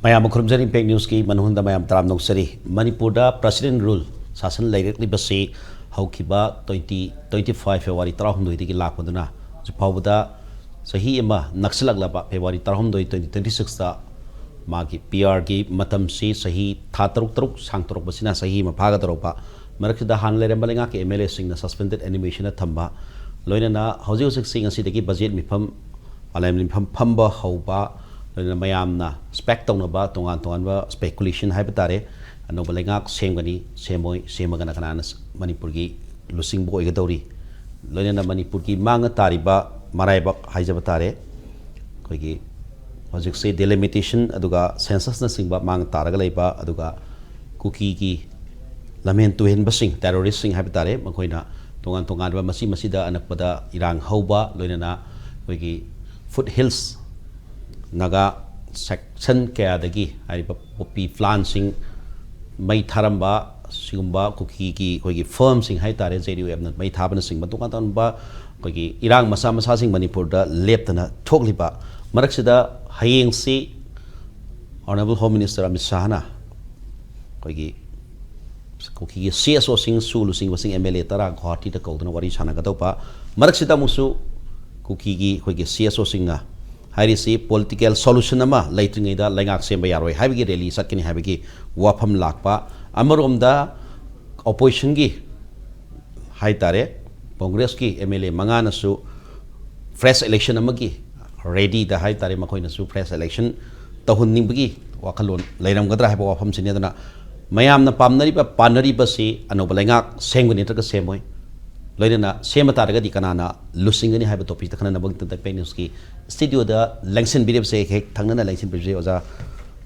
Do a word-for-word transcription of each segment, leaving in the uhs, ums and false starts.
ꯃꯌꯥꯝ ꯈꯨꯔꯨꯝꯖꯔꯤ꯫ ꯏꯝꯄꯦꯛ ꯅ꯭ꯌꯨꯁꯀꯤ ꯃꯅꯨꯡꯗ ꯃꯌꯥꯝ ꯇꯔꯥꯝꯅ ꯑꯣꯛꯆꯔꯤ꯫ ꯃꯅꯤꯄꯨꯔꯗ ꯄ꯭ꯔꯁꯤꯗꯦꯟ ꯔꯨꯜ ꯁꯥꯁꯟ ꯂꯩꯔꯛꯂꯤꯕꯁꯤ ꯍꯧꯈꯤꯕ ꯇ꯭ꯋꯦꯟꯇꯤ ꯇ꯭ꯋꯦꯟꯇꯤ ꯐꯥꯏꯚ ꯐꯦꯕ꯭ꯔꯨꯋꯥꯔꯤ ꯇꯔꯥꯍꯨꯝꯗꯣꯏꯗꯒꯤ ꯂꯥꯛꯄꯗꯨꯅ ꯍꯧꯖꯤꯛ ꯐꯥꯎꯕꯗ ꯆꯍꯤ ꯑꯃ ꯅꯛꯁꯤꯜꯂꯛꯂꯕ ꯐꯦꯕ꯭ꯔꯨꯋꯥꯔꯤ ꯇꯔꯥꯍꯨꯝꯗꯣꯏ, ꯇ꯭ꯋꯦꯟꯇꯤ ꯇ꯭ꯋꯦꯟꯇꯤ ꯁꯤꯛꯁꯇ ꯃꯥꯒꯤ ꯄꯤ ꯑꯥꯔꯒꯤ ꯃꯇꯝꯁꯤ ꯆꯍꯤ ꯊꯥ ꯇꯔꯨꯛ ꯇꯔꯨꯛ ꯁꯥꯡꯇꯣꯔꯛꯄꯁꯤꯅ ꯆꯍꯤ ꯑꯃ ꯐꯥꯒꯗꯧꯔꯛꯄ꯫ ꯃꯔꯛꯁꯤꯗ ꯍꯥꯟꯅ ꯂꯩꯔꯝꯕ ꯂꯩꯉꯥꯛꯀꯤ ꯑꯦꯝ ꯑꯦꯜ ꯑꯦꯁꯤꯡꯅ ꯁꯁꯄꯦꯟꯗꯦꯠ ꯑꯦꯅꯤꯃꯦꯁꯟꯗ ꯊꯝꯕ, ꯂꯣꯏꯅꯅ ꯍꯧꯖꯤꯛ ꯍꯧꯖꯤꯛꯁꯤ ꯉꯁꯤꯗꯒꯤ ꯕꯖꯦꯠ ꯃꯤꯐꯝ, ꯄꯥꯔꯂꯤꯌꯥꯃꯦꯟ ꯃꯤꯐꯝ ꯐꯝꯕ ꯍꯧꯕ, ꯂꯣꯏꯅꯅ ꯃꯌꯥꯝꯅ ꯑꯦꯛꯁꯄꯦꯛ ꯇꯧꯅꯕ ꯇꯣꯉꯥꯟ ꯇꯣꯉꯥꯟꯕ ꯁ꯭ꯄꯦꯀꯨꯂꯦꯁꯟ ꯍꯥꯏꯕ ꯇꯥꯔꯦ꯫ ꯑꯅꯧꯕ ꯂꯩꯉꯥꯛ ꯁꯦꯝꯒꯅꯤ, ꯁꯦꯝꯃꯣꯏ, ꯁꯦꯝꯃꯒꯅ ꯀꯅꯥꯅ ꯃꯅꯤꯄꯨꯔꯒꯤ ꯂꯨꯆꯤꯡꯕ ꯑꯣꯏꯒꯗꯧꯔꯤ, ꯂꯣꯏꯅꯅ ꯃꯅꯤꯄꯨꯔꯒꯤ ꯃꯥꯡꯉ ꯇꯥꯔꯤꯕ ꯃꯔꯥꯏꯕꯛ ꯍꯥꯏꯖꯕ ꯇꯥꯔꯦ꯫ ꯑꯩꯈꯣꯏꯒꯤ ꯍꯧꯖꯤꯛꯁꯤ ꯗꯤꯂꯤꯃꯤꯇꯦꯁꯟ ꯑꯗꯨꯒ ꯁꯦꯟꯁꯁꯅꯆꯤꯡꯕ ꯃꯥꯡ ꯇꯥꯔꯒ ꯂꯩꯕ, ꯑꯗꯨꯒ ꯀꯨꯀꯤꯒꯤ ꯂꯝꯍꯦꯟ ꯇꯨꯍꯦꯟꯕꯁꯤꯡ, ꯇꯦꯔꯣꯔꯤꯁꯁꯤꯡ ꯍꯥꯏꯕ ꯇꯥꯔꯦ, ꯃꯈꯣꯏꯅ ꯇꯣꯉꯥꯟ ꯇꯣꯉꯥꯟꯕ ꯃꯆꯤ ꯃꯆꯤꯗ ꯑꯅꯛꯄꯗ ꯏꯔꯥꯡ ꯍꯧꯕ, ꯂꯣꯏꯅꯅ ꯑꯩꯈꯣꯏꯒꯤ ꯐꯨꯠ ꯍꯤꯜꯁ ꯅꯥꯒꯥ ꯁꯦꯛꯁꯟ ꯀꯌꯥꯗꯒꯤ ꯍꯥꯏꯔꯤꯕ ꯄꯣꯄꯤ ꯄ꯭ꯂꯥꯟꯁꯤꯡ ꯃꯩ ꯊꯥꯔꯝꯕ, ꯁꯤꯒꯨꯝꯕ ꯀꯨꯀꯤꯒꯤ ꯑꯩꯈꯣꯏꯒꯤ ꯐꯥꯔꯝꯁꯤꯡ ꯍꯥꯏ ꯇꯥꯔꯦ, ꯖꯦ ꯗꯤ ꯌꯨ ꯑꯦꯐꯅ ꯃꯩ ꯊꯥꯕꯅꯆꯤꯡꯕ ꯇꯣꯉꯥꯟ ꯇꯣꯉꯥꯟꯕ ꯑꯩꯈꯣꯏꯒꯤ ꯏꯔꯥꯡ ꯃꯆꯥ ꯃꯆꯥꯁꯤꯡ ꯃꯅꯤꯄꯨꯔꯗ ꯂꯦꯞꯇꯅ ꯊꯣꯛꯂꯤꯕ ꯃꯔꯛꯁꯤꯗ, ꯍꯌꯦꯡꯁꯤ ꯑꯣꯅꯔꯦꯕꯜ ꯍꯣꯝ ꯃꯤꯅꯤꯁꯇꯔ ꯑꯃꯤꯠ ꯁꯥꯍꯅ ꯑꯩꯈꯣꯏꯒꯤ ꯀꯨꯀꯤꯒꯤ ꯁꯤ ꯑꯦꯁ ꯑꯣꯁꯤꯡ, ꯁꯨ ꯂꯨꯆꯤꯡꯕꯁꯤꯡ, ꯑꯦꯝ ꯑꯦꯜ ꯑꯦ ꯇꯔꯥ ꯒꯨꯋꯥꯍꯥꯇꯤꯗ ꯀꯧꯗꯨꯅ ꯋꯥꯔꯤ ꯁꯥꯟꯅꯒꯗꯧꯕ꯫ ꯃꯔꯛꯁꯤꯗ ꯑꯃꯨꯛꯁꯨ ꯀꯨꯀꯤꯒꯤ ꯑꯩꯈꯣꯏꯒꯤ ꯁꯤ ꯑꯦꯁ ꯑꯣꯁꯤꯡꯅ ꯍꯥꯏꯔꯤꯁꯤ ꯄꯣꯂꯤꯇꯤꯀꯦꯜ ꯁꯣꯂꯨꯁꯟ ꯑꯃ ꯂꯩꯇ꯭ꯔꯤꯉꯩꯗ ꯂꯩꯉꯥꯛ ꯁꯦꯝꯕ ꯌꯥꯔꯣꯏ ꯍꯥꯏꯕꯒꯤ ꯔꯦꯂꯤ ꯆꯠꯀꯅꯤ ꯍꯥꯏꯕꯒꯤ ꯋꯥꯐꯝ ꯂꯥꯛꯄ꯫ ꯑꯃꯔꯣꯝꯗ ꯑꯣꯄꯣꯖꯤꯁꯟꯒꯤ ꯍꯥꯏ ꯇꯥꯔꯦ, ꯀꯣꯡꯒ꯭ꯔꯦꯁꯀꯤ ꯑꯦꯝ ꯑꯦꯜ ꯑꯦ ꯃꯉꯥꯅꯁꯨ ꯐ꯭ꯔꯦꯁ ꯏꯂꯦꯛꯁꯟ ꯑꯃꯒꯤ ꯔꯦꯗꯤꯗ ꯍꯥꯏ ꯇꯥꯔꯦ, ꯃꯈꯣꯏꯅꯁꯨ ꯐ꯭ꯔꯦꯁ ꯏꯂꯦꯛꯁꯟ ꯇꯧꯍꯟꯅꯤꯡꯕꯒꯤ ꯋꯥꯈꯜꯂꯣꯟ ꯂꯩꯔꯝꯒꯗ꯭ꯔꯥ ꯍꯥꯏꯕ ꯋꯥꯐꯝꯁꯤꯅꯤ꯫ ꯑꯗꯨꯅ ꯃꯌꯥꯝꯅ ꯄꯥꯝꯅꯔꯤꯕ, ꯄꯥꯟꯅꯔꯤꯕꯁꯤ ꯑꯅꯧꯕ ꯂꯩꯉꯥꯛ ꯁꯦꯝꯒꯅꯤ ꯅꯠꯇ꯭ꯔꯒ ꯁꯦꯝꯃꯣꯏ, ꯂꯣꯏꯅꯅ ꯁꯦꯝꯕ ꯇꯥꯔꯒꯗꯤ ꯀꯅꯥꯅ ꯂꯨꯆꯤꯡꯒꯅꯤ ꯍꯥꯏꯕ ꯇꯣꯄꯤꯛꯇ ꯈꯟꯅꯅꯕꯒꯤꯗꯃꯛꯇ ꯏꯝꯄꯦꯛ ꯅ꯭ꯌꯨꯁꯀꯤ ꯁ꯭ꯇꯨꯗꯤꯑꯣꯗ ꯂꯦꯡꯁꯤꯟꯕꯤꯔꯤꯕꯁꯦ, ꯍꯦꯛ ꯊꯪꯅꯅ ꯂꯦꯡꯁꯤꯟꯕꯤꯔꯤꯕꯁꯦ ꯑꯣꯖꯥ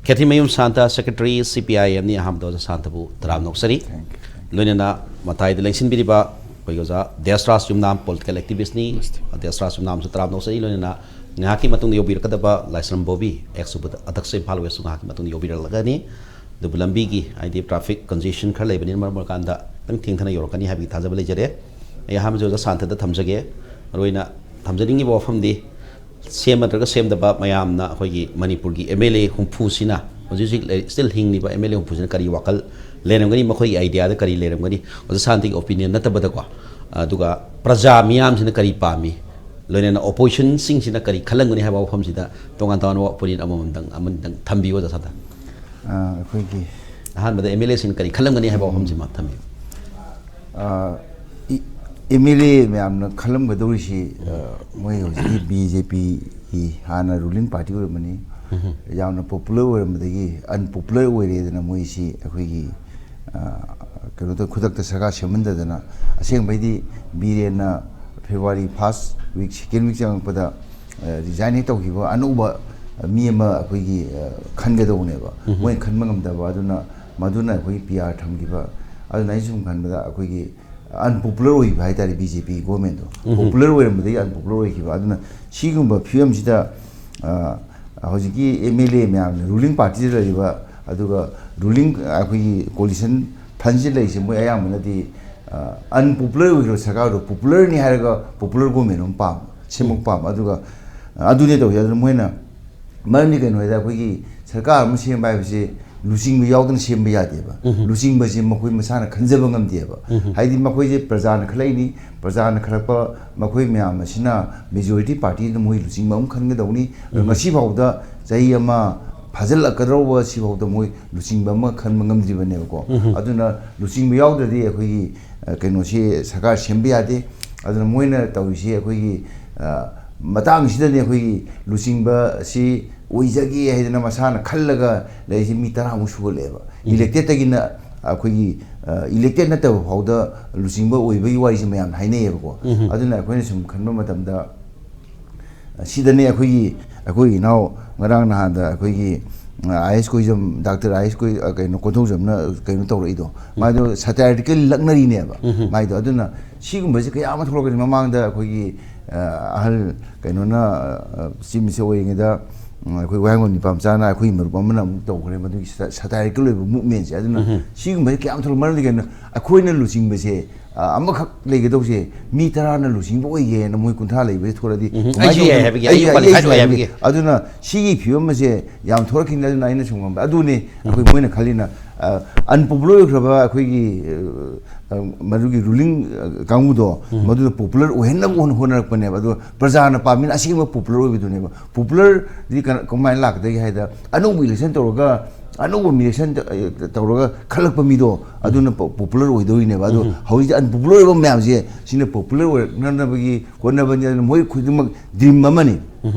ꯈꯦꯇ꯭ꯔꯤꯃꯌꯨꯝ ꯁꯥꯟꯇ, ꯁꯦꯀ꯭ꯔꯦꯇꯔꯤ, ꯁꯤ ꯄꯤ ꯑꯥꯏ ꯑꯦꯝꯅꯤ꯫ ꯑꯍꯥꯟꯕꯗ ꯑꯣꯖꯥ ꯁꯥꯟꯇꯕꯨ ꯇꯔꯥꯝꯅ ꯑꯣꯛꯆꯔꯤ꯫ Thank you, thank you. ꯂꯣꯏꯅꯅ ꯃꯇꯥꯏꯗ ꯂꯦꯡꯁꯤꯟꯕꯤꯔꯤꯕ ꯑꯩꯈꯣꯏꯒꯤ ꯑꯣꯖꯥ ꯗꯦꯁꯔꯥꯖ ꯌꯨꯝꯅꯥꯝ, ꯄꯣꯂꯤꯇꯤꯀꯦꯜ ꯑꯦꯛꯇꯤꯚꯤꯁꯅꯤ꯫ ꯗꯦꯁꯔꯥꯖ ꯌꯨꯝꯅꯥꯝꯁꯨ ꯇꯔꯥꯝꯅ ꯑꯣꯛꯆꯔꯤ꯫ ꯂꯣꯏꯅꯅ ꯉꯥꯏꯍꯥꯛꯀꯤ ꯃꯇꯨꯡꯗ ꯌꯧꯕꯤꯔꯛꯀꯗꯕ ꯂꯥꯏꯁ꯭ꯔꯝ ꯕꯣꯕꯤ, ꯑꯦꯛꯁ ꯎꯄꯥꯙ꯭ꯌꯥꯌ, ꯑꯗꯛꯁ ꯏꯝꯐꯥꯜ ꯋꯦꯁꯁꯨ ꯉꯥꯏꯍꯥꯛꯀꯤ ꯃꯇꯨꯡꯗ ꯌꯧꯕꯤꯔꯛꯂꯒꯅꯤ꯫ ꯑꯗꯨꯕꯨ ꯂꯝꯕꯤꯒꯤ ꯍꯥꯏꯗꯤ ꯇ꯭ꯔꯥꯐꯤꯛ ꯀꯟꯖꯦꯁꯟ ꯈꯔ ꯂꯩꯕꯅꯤꯅ ꯃꯔꯝ ꯑꯣꯏꯔꯀꯥꯟꯗ ꯈꯤꯇꯪ ꯊꯦꯡꯊꯅ ꯌꯧꯔꯛꯀꯅꯤ ꯍꯥꯏꯕꯒꯤ ꯊꯥꯖꯕ ꯂꯩꯖꯔꯦ꯫ ꯑꯩ ꯑꯍꯥꯟꯕꯁꯦ ꯑꯣꯖꯥ ꯁꯥꯟꯇꯗ ꯊꯝꯖꯒꯦ꯫ ꯃꯔꯨꯑꯣꯏꯅ ꯊꯝꯖꯅꯤꯡꯉꯤꯕ ꯋꯥꯐꯝꯗꯤ ꯁꯦꯝꯕ ꯅꯠꯇ꯭ꯔꯒ ꯁꯦꯝꯗꯕ ꯃꯌꯥꯝꯅ ꯑꯩꯈꯣꯏꯒꯤ ꯃꯅꯤꯄꯨꯔꯒꯤ ꯑꯦꯝ ꯑꯦꯜ ꯑꯦ ꯍꯨꯝꯐꯨꯁꯤꯅ, ꯍꯧꯖꯤꯛ ꯍꯧꯖꯤꯛ ꯂꯩ-, still ꯍꯤꯡꯂꯤꯕ ꯑꯦꯝ ꯑꯦꯜ ꯑꯦ ꯍꯨꯝꯐꯨꯁꯤꯅ ꯀꯔꯤ ꯋꯥꯈꯜ ꯂꯩꯔꯝꯒꯅꯤ, ꯃꯈꯣꯏꯒꯤ ꯑꯥꯏꯗꯤꯌꯥꯗ ꯀꯔꯤ ꯂꯩꯔꯝꯒꯅꯤ? ꯑꯣꯖꯥ ꯁꯥꯟꯇꯤꯒꯤ ꯑꯣꯄꯤꯅꯤꯌꯟ ꯅꯠꯇꯕꯗꯀꯣ, ꯑꯗꯨꯒ ꯄ꯭ꯔꯖꯥ ꯃꯤꯌꯥꯝꯁꯤꯅ ꯀꯔꯤ ꯄꯥꯝꯃꯤ, ꯂꯣꯏꯅꯅ ꯑꯣꯄꯣꯖꯤꯁꯟꯁꯤꯡꯁꯤꯅ ꯀꯔꯤ ꯈꯜꯂꯝꯒꯅꯤ ꯍꯥꯏꯕ ꯋꯥꯐꯝꯁꯤꯗ ꯇꯣꯉꯥꯟ ꯇꯣꯉꯥꯟꯕ ꯄꯣꯏꯟꯠ ꯑꯃꯃꯝꯗꯪ, ꯑꯃꯅꯤꯗꯪ ꯊꯝꯕꯤꯌꯨ, ꯑꯣꯖꯥ ꯁꯥꯟꯇ꯫ ꯑ, ꯑꯩꯈꯣꯏꯒꯤ ꯑꯍꯥꯟꯕꯗ ꯑꯦꯝ ꯑꯦꯜ ꯑꯦꯁꯤꯡꯅ ꯀꯔꯤ ꯈꯜꯂꯝꯒꯅꯤ ꯍꯥꯏꯕ ꯋꯥꯐꯝꯁꯤꯃ ꯊꯝꯕꯤꯌꯨ꯫ ꯑꯦꯝ ꯑꯦꯜ ꯑꯦ ꯃꯌꯥꯝꯅ ꯈꯜꯂꯝꯒꯗꯧꯔꯤꯁꯤ, ꯑ, ꯃꯣꯏ ꯍꯧꯖꯤꯛꯀꯤ ꯕꯤ ꯖꯦ ꯄꯤꯒꯤ ꯍꯥꯟꯅ ꯔꯨꯂꯤꯡ ꯄꯥꯔꯇꯤ ꯑꯣꯏꯔꯝꯕꯅꯤ, ꯌꯥꯝꯅ ꯄꯣꯄꯨꯂꯔ ꯑꯣꯏꯔꯝꯕꯗꯒꯤ ꯑꯟꯄꯣꯄꯨꯂꯔ ꯑꯣꯏꯔꯦꯗꯅ ꯃꯣꯏꯁꯤ ꯑꯩꯈꯣꯏꯒꯤ, ꯑ, ꯀꯩꯅꯣ ꯇꯧ, ꯈꯨꯗꯛꯇ ꯁꯔꯀꯥꯔ ꯁꯦꯝꯍꯟꯗꯗꯅ, ꯑꯁꯦꯡꯕꯩꯗꯤ ꯕꯤꯔꯦꯟꯅ ꯐꯦꯕ꯭ꯔꯨꯋꯥꯔꯤ ꯐꯥꯔꯁ ꯋꯤꯛ, ꯁꯦꯀꯦꯟ ꯋꯤꯛ ꯆꯪꯉꯛꯄꯗ, ꯑ, ꯔꯤꯖꯥꯏꯟ ꯍꯦꯛ ꯇꯧꯈꯤꯕ ꯑꯅꯧꯕ ꯃꯤ ꯑꯃ ꯑꯩꯈꯣꯏꯒꯤ, ꯑ, ꯈꯟꯒꯗꯧꯕꯅꯦꯕ꯫ ꯃꯣꯏꯅ ꯈꯟꯕ ꯉꯝꯗꯕ, ꯑꯗꯨꯅ ꯃꯗꯨꯅ ꯑꯩꯈꯣꯏꯒꯤ ꯄꯤ ꯑꯥꯔ ꯊꯝꯈꯤꯕ꯫ ꯑꯗꯨꯅ ꯑꯩꯅ ꯁꯨꯝ ꯈꯟꯕꯗ ꯑꯩꯈꯣꯏꯒꯤ ꯑꯟꯄꯣꯄꯨꯂꯔ ꯑꯣꯏꯈꯤꯕ ꯍꯥꯏꯇꯥꯔꯦ, ꯕꯤ ꯖꯦ ꯄꯤ ꯒꯣꯔꯃꯦꯟꯗꯣ꯫ ꯄꯣꯄꯨꯂꯔ ꯑꯣꯏꯔꯝꯕꯗꯒꯤ ꯑꯟꯄꯣꯄꯨꯂꯔ ꯑꯣꯏꯈꯤꯕ꯫ ꯑꯗꯨꯅ ꯁꯤꯒꯨꯝꯕ ꯐꯤꯕꯝꯁꯤꯗ, ꯑ, ꯍꯧꯖꯤꯛꯀꯤ ꯑꯦꯝ ꯑꯦꯜ ꯑꯦ ꯃꯌꯥꯝꯅ, ꯔꯨꯂꯤꯡ ꯄꯥꯔꯇꯤꯗ ꯂꯩꯔꯤꯕ, ꯑꯗꯨꯒ ꯔꯨꯂꯤꯡ ꯑꯩꯈꯣꯏꯒꯤ ꯀꯣꯂꯤꯁꯟ ꯐ꯭ꯔꯟꯁꯤꯗ ꯂꯩꯔꯤꯁꯦ, ꯃꯣꯏ ꯑꯌꯥꯝꯕꯅꯗꯤ, ꯑ, ꯑꯟꯄꯣꯄꯨꯂꯔ ꯑꯣꯏꯈ꯭ꯔꯕ ꯁꯔꯀꯥꯔꯗꯣ ꯄꯣꯄꯨꯂꯔꯅꯤ ꯍꯥꯏꯔꯒ ꯄꯣꯄꯨꯂꯔ ꯒꯣꯔꯃꯦꯟ ꯑꯃ ꯄꯥꯝꯕ, ꯁꯦꯝꯃꯛꯄ ꯄꯥꯝꯕ꯫ ꯑꯗꯨꯒ, ꯑ, ꯑꯗꯨꯅꯦ ꯇꯧꯔꯤꯁꯦ꯫ ꯑꯗꯨꯅ ꯃꯣꯏꯅ, ꯃꯔꯝꯗꯤ ꯀꯩꯅꯣ ꯍꯥꯏꯗ, ꯑꯩꯈꯣꯏꯒꯤ ꯁꯔꯀꯥꯔ ꯑꯃ ꯁꯦꯝꯕ ꯍꯥꯏꯕꯁꯤ ꯂꯨꯆꯤꯡꯕ ꯌꯥꯎꯗꯅ ꯁꯦꯝꯕ ꯌꯥꯗꯦꯕ꯫ ꯂꯨꯆꯤꯡꯕꯁꯤ ꯃꯈꯣꯏ ꯃꯁꯥꯅ ꯈꯟꯖꯕ ꯉꯝꯗꯦꯕ꯫ ꯍꯥꯏꯗꯤ ꯃꯈꯣꯏꯁꯦ ꯄ꯭ꯔꯖꯥꯅ ꯈꯜꯂꯛꯏꯅꯤ, ꯄ꯭ꯔꯖꯥꯅ ꯈꯜꯂꯛꯄ ꯃꯈꯣꯏ ꯃꯌꯥꯝ ꯑꯁꯤꯅ ꯃꯦꯖꯣꯔꯤꯇꯤ ꯄꯥꯔꯇꯤꯗꯨꯅ ꯃꯣꯏ ꯂꯨꯆꯤꯡꯕ ꯑꯃ ꯈꯟꯒꯗꯧꯅꯤ꯫ ꯑꯗꯣ ꯉꯁꯤ ꯐꯥꯎꯗ, ꯆꯍꯤ ꯑꯃ ꯐꯥꯖꯤꯜꯂꯛꯀꯗꯧꯕ ꯁꯤꯐꯥꯎꯗ ꯃꯣꯏ ꯂꯨꯆꯤꯡꯕ ꯑꯃ ꯈꯟꯕ ꯉꯝꯗ꯭ꯔꯤꯕꯅꯦꯕꯀꯣ꯫ ꯑꯗꯨꯅ ꯂꯨꯆꯤꯡꯕ ꯌꯥꯎꯗ꯭ꯔꯗꯤ ꯑꯩꯈꯣꯏꯒꯤ, ꯑ, ꯀꯩꯅꯣꯁꯤ ꯁꯔꯀꯥꯔ ꯁꯦꯝꯕ ꯌꯥꯗꯦ꯫ ꯑꯗꯨꯅ ꯃꯣꯏꯅ ꯇꯧꯔꯤꯁꯤ ꯑꯩꯈꯣꯏꯒꯤ, ꯑ, ꯃꯇꯥꯡꯁꯤꯗꯅꯤ ꯑꯩꯈꯣꯏꯒꯤ ꯂꯨꯆꯤꯡꯕ ꯑꯁꯤ ꯑꯣꯏꯖꯒꯦ ꯍꯥꯏꯗꯅ ꯃꯁꯥꯅ ꯈꯜꯂꯒ ꯂꯩꯔꯤꯁꯤ ꯃꯤ ꯇꯔꯥꯃꯨꯛ ꯁꯨꯒꯠꯂꯛꯑꯦꯕ꯫ ꯏꯂꯦꯛꯇꯦꯠꯇꯒꯤꯅ ꯑꯩꯈꯣꯏꯒꯤ, ꯑ, ꯏꯂꯦꯛꯇꯦꯠ ꯅꯠꯇꯕ ꯐꯥꯎꯗ ꯂꯨꯆꯤꯡꯕ ꯑꯣꯏꯕꯒꯤ ꯋꯥꯔꯤꯁꯦ ꯃꯌꯥꯝ ꯍꯥꯏꯅꯩꯌꯦꯕꯀꯣ꯫ ꯑꯗꯨꯅ ꯑꯩꯈꯣꯏꯅ ꯁꯨꯝ ꯈꯟꯕ ꯃꯇꯝꯗ, ꯁꯤꯗꯅꯦ ꯑꯩꯈꯣꯏꯒꯤ, ꯑꯩꯈꯣꯏ ꯏꯅꯥꯎ ꯉꯔꯥꯡ ꯅꯍꯥꯟꯗ ꯑꯩꯈꯣꯏꯒꯤ, ꯑ, ꯑꯥꯏ ꯑꯦꯁ ꯀꯣꯏꯖꯝ, ꯗꯥꯛꯇꯔ ꯑꯥꯏ ꯑꯦꯁ ꯀꯣꯏ-, ꯑ, ꯀꯩꯅꯣ, ꯀꯣꯟꯊꯧꯖꯝꯅ ꯀꯩꯅꯣ ꯇꯧꯔꯛꯏꯗꯣ꯫ ꯃꯥꯏꯗꯣ ꯁꯥꯇꯥꯏꯔꯤꯀꯦꯜ ꯂꯛꯅꯔꯤꯅꯦꯕ꯫ ꯃꯥꯏꯗꯣ꯫ ꯑꯗꯨꯅ ꯁꯤꯒꯨꯝꯕꯁꯦ ꯀꯌꯥ ꯑꯃ ꯊꯣꯛꯂꯛꯀꯅꯤ꯫ ꯃꯃꯥꯡꯗ ꯑꯩꯈꯣꯏꯒꯤ, ꯑ, ꯑꯍꯜ ꯀꯩꯅꯣꯅ, ꯑ, ꯆꯤꯐ ꯃꯤꯅꯤꯁꯇꯔ ꯑꯣꯏꯔꯤꯉꯩꯗ, ꯎꯝ, ꯑꯩꯈꯣꯏ ꯋꯥꯍꯦꯡꯕꯝ ꯅꯤꯄꯥ ꯃꯆꯥꯅ ꯑꯩꯈꯣꯏ ꯃꯔꯨꯞ ꯑꯃꯅ ꯑꯃꯨꯛ ꯇꯧꯈ꯭ꯔꯦ, ꯃꯗꯨꯒꯤ ꯁꯇꯥꯏꯔꯤꯀꯦꯜ ꯑꯣꯏꯕ ꯃꯨꯞꯃꯦꯟꯁꯦ꯫ ꯑꯗꯨꯅ ꯁꯤꯒꯨꯝꯕꯁꯦ ꯀꯌꯥꯝ ꯊꯣꯛꯂꯛ-, ꯃꯔꯝꯗꯤ ꯀꯩꯅꯣ, ꯑꯩꯈꯣꯏꯅ ꯂꯨꯆꯤꯡꯕꯁꯦ, ꯑ, ꯑꯃꯈꯛ ꯂꯩꯒꯗꯧꯁꯦ ꯃꯤ ꯇꯔꯥꯅ ꯂꯨꯆꯤꯡꯕ ꯑꯣꯏꯒꯦꯅ ꯃꯣꯏ ꯀꯨꯟꯊ꯭ꯔꯥ ꯂꯩꯕꯁꯦ ꯊꯣꯛꯂꯛꯑꯗꯤ ꯎꯝ, ꯀꯃꯥꯏꯅ ꯑꯩꯁꯨ ꯌꯥꯏ ꯇꯧꯗꯣꯏꯅꯣ? ꯍꯥꯏꯕꯒꯤ, ꯑꯩꯁꯨ ꯑꯩ, qualified ꯑꯩꯁꯨ ꯑꯣꯏ ꯌꯥꯏ ꯍꯥꯏꯕꯒꯤ꯫ ꯍꯥꯏꯕꯒꯤ꯫ ꯑꯗꯨꯅ ꯁꯤꯒꯤ ꯐꯤꯕꯝ ꯑꯁꯦ ꯌꯥꯝ ꯊꯣꯛꯂꯛꯈꯤꯅꯤ꯫ ꯑꯗꯨꯅ ꯑꯩꯅ ꯁꯨꯝ ꯉꯝꯕ ꯑꯗꯨꯅꯤ ꯑꯩꯈꯣꯏ ꯃꯣꯏꯅ ꯈꯜꯂꯤꯅ, ꯑ, unpopular ꯑꯣꯏꯈ꯭ꯔꯕ ꯑꯩꯈꯣꯏꯒꯤ, ꯑ, ꯑ, ꯃꯗꯨꯒꯤ ꯔꯨꯂꯤꯡ, ꯑ, ꯀꯥꯡꯕꯨꯗꯣ, ꯃꯗꯨꯗ ꯄꯣꯄꯨꯂꯔ ꯑꯣꯏꯍꯟꯅꯕ ꯍꯣꯠꯅ-, ꯍꯣꯠꯅꯔꯛꯄꯅꯦꯕ꯫ ꯑꯗꯣ ꯄ꯭ꯔꯖꯥꯅ ꯄꯥꯝꯃꯤꯅ ꯑꯁꯦꯡꯕ ꯄꯣꯄꯨꯂꯔ ꯑꯣꯏꯕꯗꯨꯅꯦꯕ꯫ ꯄꯣꯄꯨꯂꯔꯗꯤ ꯀꯅꯥ-, ꯀꯃꯥꯏꯅ ꯂꯥꯛꯀꯗꯒꯦ ꯍꯥꯏꯗ, ꯑꯅꯧꯕ ꯏꯂꯦꯛꯁꯟ ꯇꯧꯔꯒ, ꯑꯅꯧꯕ ꯃꯤ ꯏꯂꯦꯛꯁꯟ ꯇ-, ꯑ, ꯇꯧꯔꯒ ꯈꯜꯂꯛꯄ ꯃꯤꯗꯣ ꯑꯗꯨꯅ ꯄꯣ-, ꯄꯣꯄꯨꯂꯔ ꯑꯣꯏꯗꯧꯔꯤꯅꯦꯕ꯫ ꯑꯗꯣ ꯍꯧꯖꯤꯛꯇꯤ ꯑꯟꯄꯣꯄꯨꯂꯔ ꯑꯣꯏꯕ ꯃꯌꯥꯝꯁꯦ ꯁꯤꯅ ꯄꯣꯄꯨꯂꯔ ꯑꯣꯏꯔꯛꯅꯅꯕꯒꯤ ꯍꯣꯠꯅꯕꯅꯤ꯫ ꯑꯗꯨꯅ ꯃꯣꯏ ꯈꯨꯗꯤꯡꯃꯛ ꯗ꯭ꯔꯤꯝ ꯑꯃꯅꯤ꯫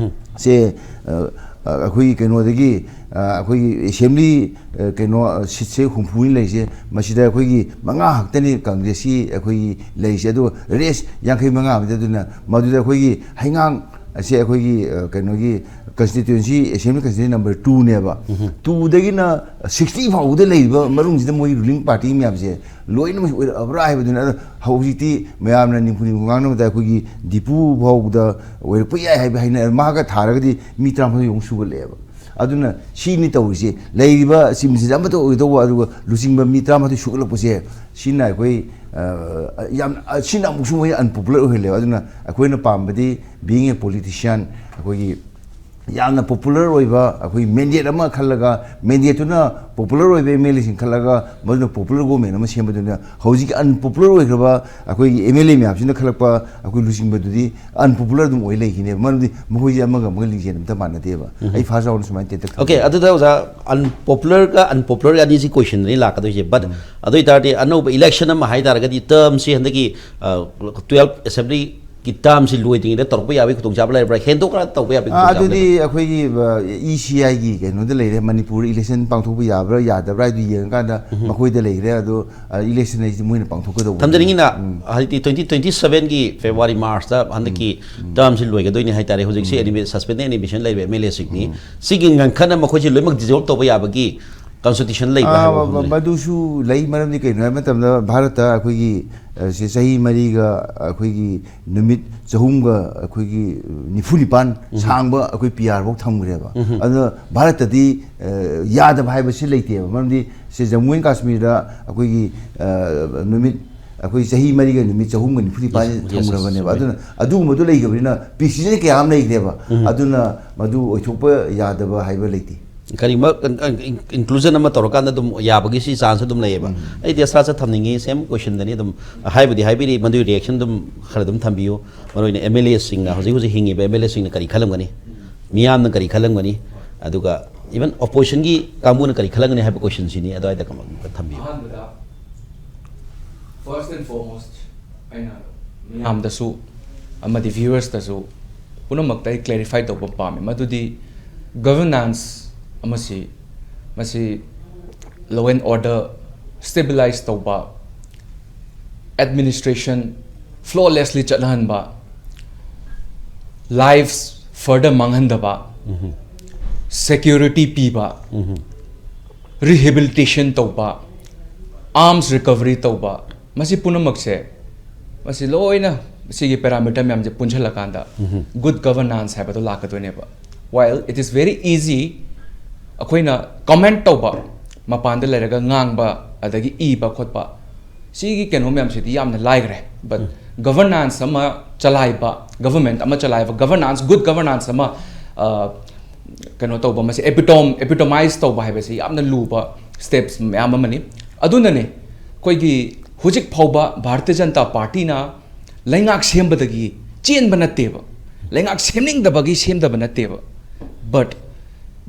ꯁꯦ, ꯑ, ꯑ, ꯑꯩꯈꯣꯏꯒꯤ ꯀꯩꯅꯣꯗꯒꯤ, ꯑ, ꯑꯩꯈꯣꯏꯒꯤ ꯑꯦꯁꯦꯝꯕ꯭ꯂꯤ, ꯑ, ꯀꯩꯅꯣ, ꯑ, ꯁꯤꯠꯁꯦ ꯍꯨꯝꯐꯨꯅꯤ ꯂꯩꯔꯤꯁꯦ, ꯃꯁꯤꯗ ꯑꯩꯈꯣꯏꯒꯤ ꯃꯉꯥ ꯈꯛꯇꯅꯤ ꯀꯪꯒ꯭ꯔꯦꯁꯀꯤ ꯑꯩꯈꯣꯏꯒꯤ ꯂꯩꯔꯤꯁꯦ꯫ ꯑꯗꯨꯒ ꯔꯦꯁ ꯌꯥꯡꯈꯩ ꯃꯉꯥ ꯑꯃꯗꯤ ꯑꯗꯨꯅ ꯃꯗꯨꯗ ꯑꯩꯈꯣꯏꯒꯤ ꯍꯩꯉꯥꯡ ꯑꯁꯦ ꯑꯩꯈꯣꯏꯒꯤ, ꯑ, ꯀꯩꯅꯣꯒꯤ constituency, assembly constituency number ꯇꯨꯅꯦꯕ꯫ ꯇꯨꯗꯒꯤꯅ sixty ꯐꯥꯎꯕꯗ ꯂꯩꯔꯤꯕ ꯃꯅꯨꯡꯁꯤꯗ ꯃꯣꯏꯒꯤ ꯔꯨꯂꯤꯡ ꯄꯥꯔꯇꯤ ꯃꯌꯥꯝꯁꯦ ꯂꯣꯏꯅꯃꯛ ꯑꯣꯏꯔꯛꯑꯕ꯭ꯔꯥ ꯍꯥꯏꯕꯗꯨꯅꯤ꯫ ꯑꯗꯣ ꯍꯧꯖꯤꯛꯇꯤ ꯃꯌꯥꯝꯅ ꯅꯤꯝꯐꯨ ꯅꯤꯝꯐꯨ ꯉꯥꯡꯅꯕꯗ ꯑꯩꯈꯣꯏꯒꯤ ꯗꯤꯄꯨ ꯐꯥꯎꯕꯗ ꯑꯣꯏꯔꯛꯄ ꯌꯥꯏ ꯍꯥꯏꯕ ꯍꯥꯏꯅ ꯃꯥꯒ ꯊꯥꯔꯒꯗꯤ ꯃꯤ ꯇꯔꯥꯃꯥꯊꯣꯏ ꯑꯃꯨꯛ ꯁꯨꯒꯠꯂꯛꯑꯦꯕ꯫ ꯑꯗꯨꯅ ꯁꯤꯅꯤ ꯇꯧꯔꯤꯁꯦ, ꯂꯩꯔꯤꯕ ꯆꯤꯞ ꯃꯤꯅꯤꯁꯇꯔ ꯑꯃꯠꯇ ꯑꯣꯏꯒꯗꯧꯕ, ꯑꯗꯨꯒ ꯂꯨꯆꯤꯡꯕ ꯃꯤ ꯇꯔꯥꯃꯥꯊꯣꯏ ꯁꯨꯒꯠꯂꯛꯄꯁꯦ, ꯁꯤꯅ ꯑꯩꯈꯣꯏ, ꯑ, ꯌꯥꯝ, ꯑ, ꯁꯤꯅ ꯑꯃꯨꯛꯁꯨ ꯃꯣꯏ ꯑꯟꯄꯣꯄꯨꯂꯔ ꯑꯣꯏꯍꯜꯂꯦꯕ꯫ ꯑꯗꯨꯅ ꯑꯩꯈꯣꯏꯅ ꯄꯥꯝꯕꯗꯤ being a politician, ꯑꯩꯈꯣꯏꯒꯤ ꯌꯥꯝꯅ ꯄꯣꯄꯨꯂꯔ ꯑꯣꯏꯕ ꯑꯩꯈꯣꯏ ꯃꯦꯟꯗꯦꯠ ꯑꯃ ꯈꯜꯂꯒ, ꯃꯦꯟꯗꯦꯠꯇꯨꯅ ꯄꯣꯄꯨꯂꯔ ꯑꯣꯏꯕ ꯑꯦꯝ ꯑꯦꯜ ꯑꯦꯁꯤꯡ ꯈꯜꯂꯒ, ꯃꯗꯨꯅ ꯄꯣꯄꯨꯂꯔ ꯒꯣꯃꯦꯟ ꯑꯃ ꯁꯦꯝꯕꯗꯨꯅ ꯍꯧꯖꯤꯛꯀꯤ ꯑꯟꯄꯣꯄꯨꯂꯔ ꯑꯣꯏꯈ꯭ꯔꯕ ꯑꯩꯈꯣꯏꯒꯤ ꯑꯦꯝ ꯑꯦꯜ ꯑꯦ ꯃꯌꯥꯝꯁꯤꯅ ꯈꯜꯂꯛꯄ ꯑꯩꯈꯣꯏ ꯂꯨꯆꯤꯡꯕꯗꯨꯗꯤ ꯑꯟꯄꯣꯄꯨꯂꯔ ꯑꯗꯨꯝ ꯑꯣꯏ ꯂꯩꯈꯤꯅꯦꯕ꯫ ꯃꯔꯝꯗꯤ ꯃꯈꯣꯏꯁꯦ ꯑꯃꯒ ꯑꯃꯒ ꯂꯤꯡꯖꯦꯜ ꯑꯝꯇ ꯃꯥꯟꯅꯗꯦꯕ꯫ ꯑꯩ ꯐꯥꯔꯁ ꯔꯥꯎꯟꯗ ꯁꯨꯃꯥꯏꯅ ꯇꯦꯟꯇꯛ ꯑꯣꯀꯦ, ꯊꯝꯖꯒꯦ꯫ ꯑꯗꯨꯗ ꯑꯣꯖꯥ, ꯑꯟꯄꯣꯄꯨꯂꯔꯒ ꯑꯟꯄꯣꯄꯨꯂꯔꯒ ꯑꯅꯤꯁꯤ ꯀꯣꯏꯁꯟꯗꯅꯤ ꯂꯥꯛꯀꯗꯣꯏꯁꯦ꯫ ꯕꯠ ꯑꯗꯨ ꯑꯣꯏꯇꯥꯔꯗꯤ ꯑꯅꯧꯕ ꯏꯂꯦꯛꯁꯟ ꯑꯃ ꯍꯥꯏ ꯇꯥꯔꯒꯗꯤ ꯇꯔꯝꯁꯤ ꯍꯟꯗꯛꯀꯤ, ꯑ, ꯇꯨꯌꯦꯜꯐ ꯑꯦꯁꯦꯝꯕ꯭ꯂꯤꯒꯤ ꯇꯔꯝꯁꯤ ꯂꯣꯏꯗ꯭ꯔꯤꯉꯩꯗ ꯇꯧꯔꯛꯄ ꯌꯥꯕꯒꯤ ꯈꯨꯗꯣꯡꯆꯥꯕ ꯂꯩꯕ꯭ꯔꯥ? ꯍꯦꯟꯗꯣꯛꯅ ꯇꯧꯕ ꯌꯥꯕꯒꯤ ꯑꯥ, ꯈꯨꯗꯣꯡꯆꯥꯕ ꯑꯗꯨꯗꯤ ꯂꯩꯕ꯭ꯔꯥ? ꯑꯩꯈꯣꯏꯒꯤ, ꯑ, ꯏ ꯁꯤ ꯑꯥꯏꯒꯤ ꯀꯩꯅꯣꯗ ꯂꯩꯔꯦ, ꯃꯅꯤꯄꯨꯔ ꯏꯂꯦꯛꯁꯟ ꯄꯥꯡꯊꯣꯛꯄ ꯌꯥꯕ꯭ꯔꯥ ꯌꯥꯗꯕ꯭ꯔꯥ ꯍꯥꯏꯗꯨ ꯌꯦꯡꯉꯀꯥꯟꯗ ꯃꯈꯣꯏꯗ ꯂꯩꯈ꯭ꯔꯦ꯫ ꯑꯗꯣ, ꯑ, ꯏꯂꯦꯛꯁꯟ ꯍꯥꯏꯁꯤꯗꯤ ꯃꯣꯏꯅ ꯄꯥꯡꯊꯣꯛꯀꯗꯧꯕꯅꯤ꯫ ꯊꯝꯖꯅꯤꯡꯉꯤꯅ, ꯎꯝ꯫ ꯍꯥꯏꯗꯤ ꯇ꯭ꯋꯦꯟꯇꯤ ꯇ꯭ꯋꯦꯟꯇꯤ ꯁꯚꯦꯟꯒꯤ ꯐꯦꯕ꯭ꯔꯨꯋꯥꯔꯤ, ꯃꯥꯔꯆꯇ ꯍꯟꯗꯛꯀꯤ ꯇꯔꯝꯁꯤ ꯂꯣꯏꯒꯗꯣꯏꯅꯤ ꯍꯥꯏꯇꯥꯔꯦ꯫ ꯍꯧꯖꯤꯛꯁꯤ ꯑꯦꯅꯤꯃꯦ-, ꯁꯁꯄꯦꯟꯗꯦꯗ ꯑꯦꯅꯤꯃꯦꯁꯟ ꯂꯩꯕ ꯑꯦꯝ ꯑꯦꯜ ꯑꯦꯁꯤꯡꯅꯤ꯫ ꯁꯤꯒꯤ ꯉꯟꯈꯠꯅ ꯃꯈꯣꯏꯁꯤ ꯂꯣꯏꯅꯃꯛ ꯗꯤꯖꯣꯜꯕ ꯇꯧꯕ ꯌꯥꯕꯒꯤ ꯀꯟꯁꯇꯤꯇ꯭ꯌꯨꯁꯟ ꯂꯩꯕ꯭ꯔꯥ ꯑꯥ, ꯍꯥꯏꯕ ꯃ-, ꯋꯥꯐꯝꯗꯨꯅꯤ꯫ ꯃꯗꯨꯁꯨ ꯂꯩ꯫ ꯃꯔꯝꯗꯤ ꯀꯩꯅꯣ ꯍꯥꯏꯕ ꯃꯇꯝꯗ ꯚꯥꯔꯠꯇ ꯑꯩꯈꯣꯏꯒꯤ, ꯑ, ꯁꯤ ꯆꯍꯤ ꯃꯔꯤꯒ ꯑꯩꯈꯣꯏꯒꯤ ꯅꯨꯃꯤꯠ ꯆꯍꯨꯝꯒ ꯑꯩꯈꯣꯏꯒꯤ ꯅꯤꯐꯨ ꯅꯤꯄꯥꯟ ꯁꯥꯡꯕ ꯑꯩꯈꯣꯏ ꯄꯤ ꯑꯥꯔ ꯐꯥꯎ ꯊꯝꯈ꯭ꯔꯦꯕ꯫ ꯑꯗꯨꯅ ꯚꯥꯔꯠꯇꯗꯤ, ꯑ, ꯌꯥꯗꯕ ꯍꯥꯏꯕꯁꯤ ꯂꯩꯇꯦꯕ꯫ ꯃꯔꯝꯗꯤ ꯁꯤ ꯖꯝꯃꯨ ꯑꯦꯟ ꯀꯥꯁꯃꯤꯔꯗ ꯑꯩꯈꯣꯏꯒꯤ, ꯑ, ꯅꯨꯃꯤꯠ, ꯑꯩꯈꯣꯏ ꯆꯍꯤ ꯃꯔꯤꯒ ꯅꯨꯃꯤꯠ ꯆꯍꯨꯝꯒ ꯅꯤꯐꯨ ꯅꯤꯄꯥꯟ ꯊꯝꯈ꯭ꯔꯕꯅꯦꯕ꯫ ꯑꯗꯨꯅ ꯑꯗꯨꯒꯨꯝꯕꯗꯨ ꯂꯩꯈ꯭ꯔꯕꯅꯤꯅ ꯄ꯭ꯔꯤꯁꯤꯖꯟ ꯀꯌꯥ ꯑꯃ ꯂꯩꯈ꯭ꯔꯦꯕ꯫ ꯑꯗꯨꯅ ꯃꯗꯨ ꯑꯣꯏꯊꯣꯛꯄ ꯌꯥꯗꯕ ꯍꯥꯏꯕ ꯂꯩꯇꯦ꯫ ꯀꯔꯤꯒꯨꯝꯕ ꯏꯟꯀ꯭ꯂꯨꯖꯟ ꯑꯃ ꯇꯧꯔꯀꯥꯟꯗ ꯑꯗꯨꯝ ꯌꯥꯕꯒꯤ ꯁꯤ ꯆꯥꯟꯁ ꯑꯗꯨꯝ ꯂꯩꯌꯦꯕ꯫ ꯑꯩ ꯇꯦꯁꯔꯥꯁꯦ ꯊꯝꯅꯤꯡꯉꯤ, ꯁꯦꯝ ꯀꯣꯏꯁꯟꯗꯅꯤ꯫ ꯑꯗꯨꯝ ꯍꯥꯏꯕꯨꯗꯤ ꯍꯥꯏꯕꯤꯔꯤ, ꯃꯗꯨꯒꯤ ꯔꯤꯌꯦꯛꯁꯟ ꯑꯗꯨꯝ ꯈꯔ ꯑꯗꯨꯝ ꯊꯝꯕꯤꯌꯨ꯫ ꯃꯔꯨ ꯑꯣꯏꯅ ꯑꯦꯝ ꯑꯦꯜ ꯑꯦꯁꯤꯡꯅ, ꯍꯧꯖꯤꯛ ꯍꯧꯖꯤꯛ ꯍꯤꯡꯉꯤꯕ ꯑꯦꯝ ꯑꯦꯜ ꯑꯦꯁꯤꯡꯅ ꯀꯔꯤ ꯈꯜꯂꯝꯒꯅꯤ, ꯃꯤꯌꯥꯝꯅ ꯀꯔꯤ ꯈꯜꯂꯝꯒꯅꯤ, ꯑꯗꯨꯒ ꯏꯚꯟ ꯑꯣꯄꯣꯖꯤꯁꯟꯒꯤ ꯀꯥꯡꯕꯨꯅ ꯀꯔꯤ ꯈꯜꯂꯝꯒꯅꯤ ꯍꯥꯏꯕ ꯀꯣꯏꯁꯟꯁꯤꯅꯤ꯫ ꯑꯗꯨꯋꯥꯏꯗ ꯀꯃ-, ꯊꯝꯕꯤꯌꯨ꯫ ꯑꯍꯥꯟꯕꯗ, first and foremost, ꯑꯩꯅ ꯃꯤꯌꯥꯝꯗꯁꯨ ꯑꯃꯗꯤ ꯚ꯭ꯌꯨꯋꯔꯁꯇꯁꯨ ꯄꯨꯝꯅꯃꯛꯇ ꯑꯩ ꯀ꯭ꯂꯦꯔꯤꯐꯥꯏ ꯇꯧꯕ ꯄꯥꯝꯃꯤ꯫ ꯃꯗꯨꯗꯤ ꯒꯚꯔꯅꯥꯟꯁ ꯑꯃꯁꯤ, ꯃꯁꯤ law and order stabilize ꯇꯧꯕ, administration flawlessly ꯆꯠꯍꯟꯕ, lives further ꯃꯥꯡꯍꯟꯗꯕ, security ꯄꯤꯕ, rehabilitation ꯇꯧꯕ, arms recovery ꯇꯧꯕ, ꯃꯁꯤ ꯄꯨꯝꯅꯃꯛꯁꯦ, ꯃꯁꯤ ꯂꯣꯏꯅ ꯁꯤꯒꯤ ꯄꯦꯔꯥꯃꯤꯇꯔ ꯃꯌꯥꯝꯁꯦ ꯄꯨꯟꯁꯤꯜꯂꯀꯥꯟꯗ good governance ꯍꯥꯏꯕꯗꯣ ꯂꯥꯛꯀꯗꯣꯏꯅꯦꯕ꯫ While it is very easy, ꯑꯩꯈꯣꯏꯅ ꯀꯃꯦꯟ ꯇꯧꯕ, ꯃꯄꯥꯟꯗ ꯂꯩꯔꯒ ꯉꯥꯡꯕ, ꯑꯗꯒꯤ ꯏꯕ ꯈꯣꯠꯄ, ꯁꯤꯒꯤ ꯀꯩꯅꯣ ꯃꯌꯥꯝꯁꯤꯗꯤ ꯌꯥꯝꯅ ꯂꯥꯏꯈ꯭ꯔꯦ꯫ But ꯒꯚꯔꯅꯥꯟꯁ ꯑꯃ ꯆꯂꯥꯏꯕ, ꯒꯚꯔꯟꯃꯦꯟꯠ ꯑꯃ ꯆꯂꯥꯏꯕ, ꯒꯚꯔꯅꯥꯟꯁ, ꯒꯨꯗ ꯒꯚꯔꯅꯥꯟꯁ ꯑꯃ, ꯑ, ꯀꯩꯅꯣ ꯇꯧꯕ, ꯃꯁꯤ ꯑꯦꯄꯤꯇꯣꯝ ꯑꯦꯄꯤꯇꯣꯃꯥꯏꯖ ꯇꯧꯕ ꯍꯥꯏꯕꯁꯤ ꯌꯥꯝꯅ ꯂꯨꯕ ꯁ꯭ꯇꯦꯞꯁ ꯃꯌꯥꯝ ꯑꯃꯅꯤ꯫ ꯑꯗꯨꯅꯅꯦ ꯑꯩꯈꯣꯏꯒꯤ ꯍꯧꯖꯤꯛ ꯐꯥꯎꯕ ꯚꯥꯔꯇꯤꯌ ꯖꯅꯇꯥ ꯄꯥꯔꯇꯤꯅ ꯂꯩꯉꯥꯛ ꯁꯦꯝꯕꯗꯒꯤ ꯆꯦꯟꯕ ꯅꯠꯇꯦꯕ, ꯂꯩꯉꯥꯛ ꯁꯦꯝꯅꯤꯡꯗꯕꯒꯤ ꯁꯦꯝꯗꯕ ꯅꯠꯇꯦꯕ꯫ But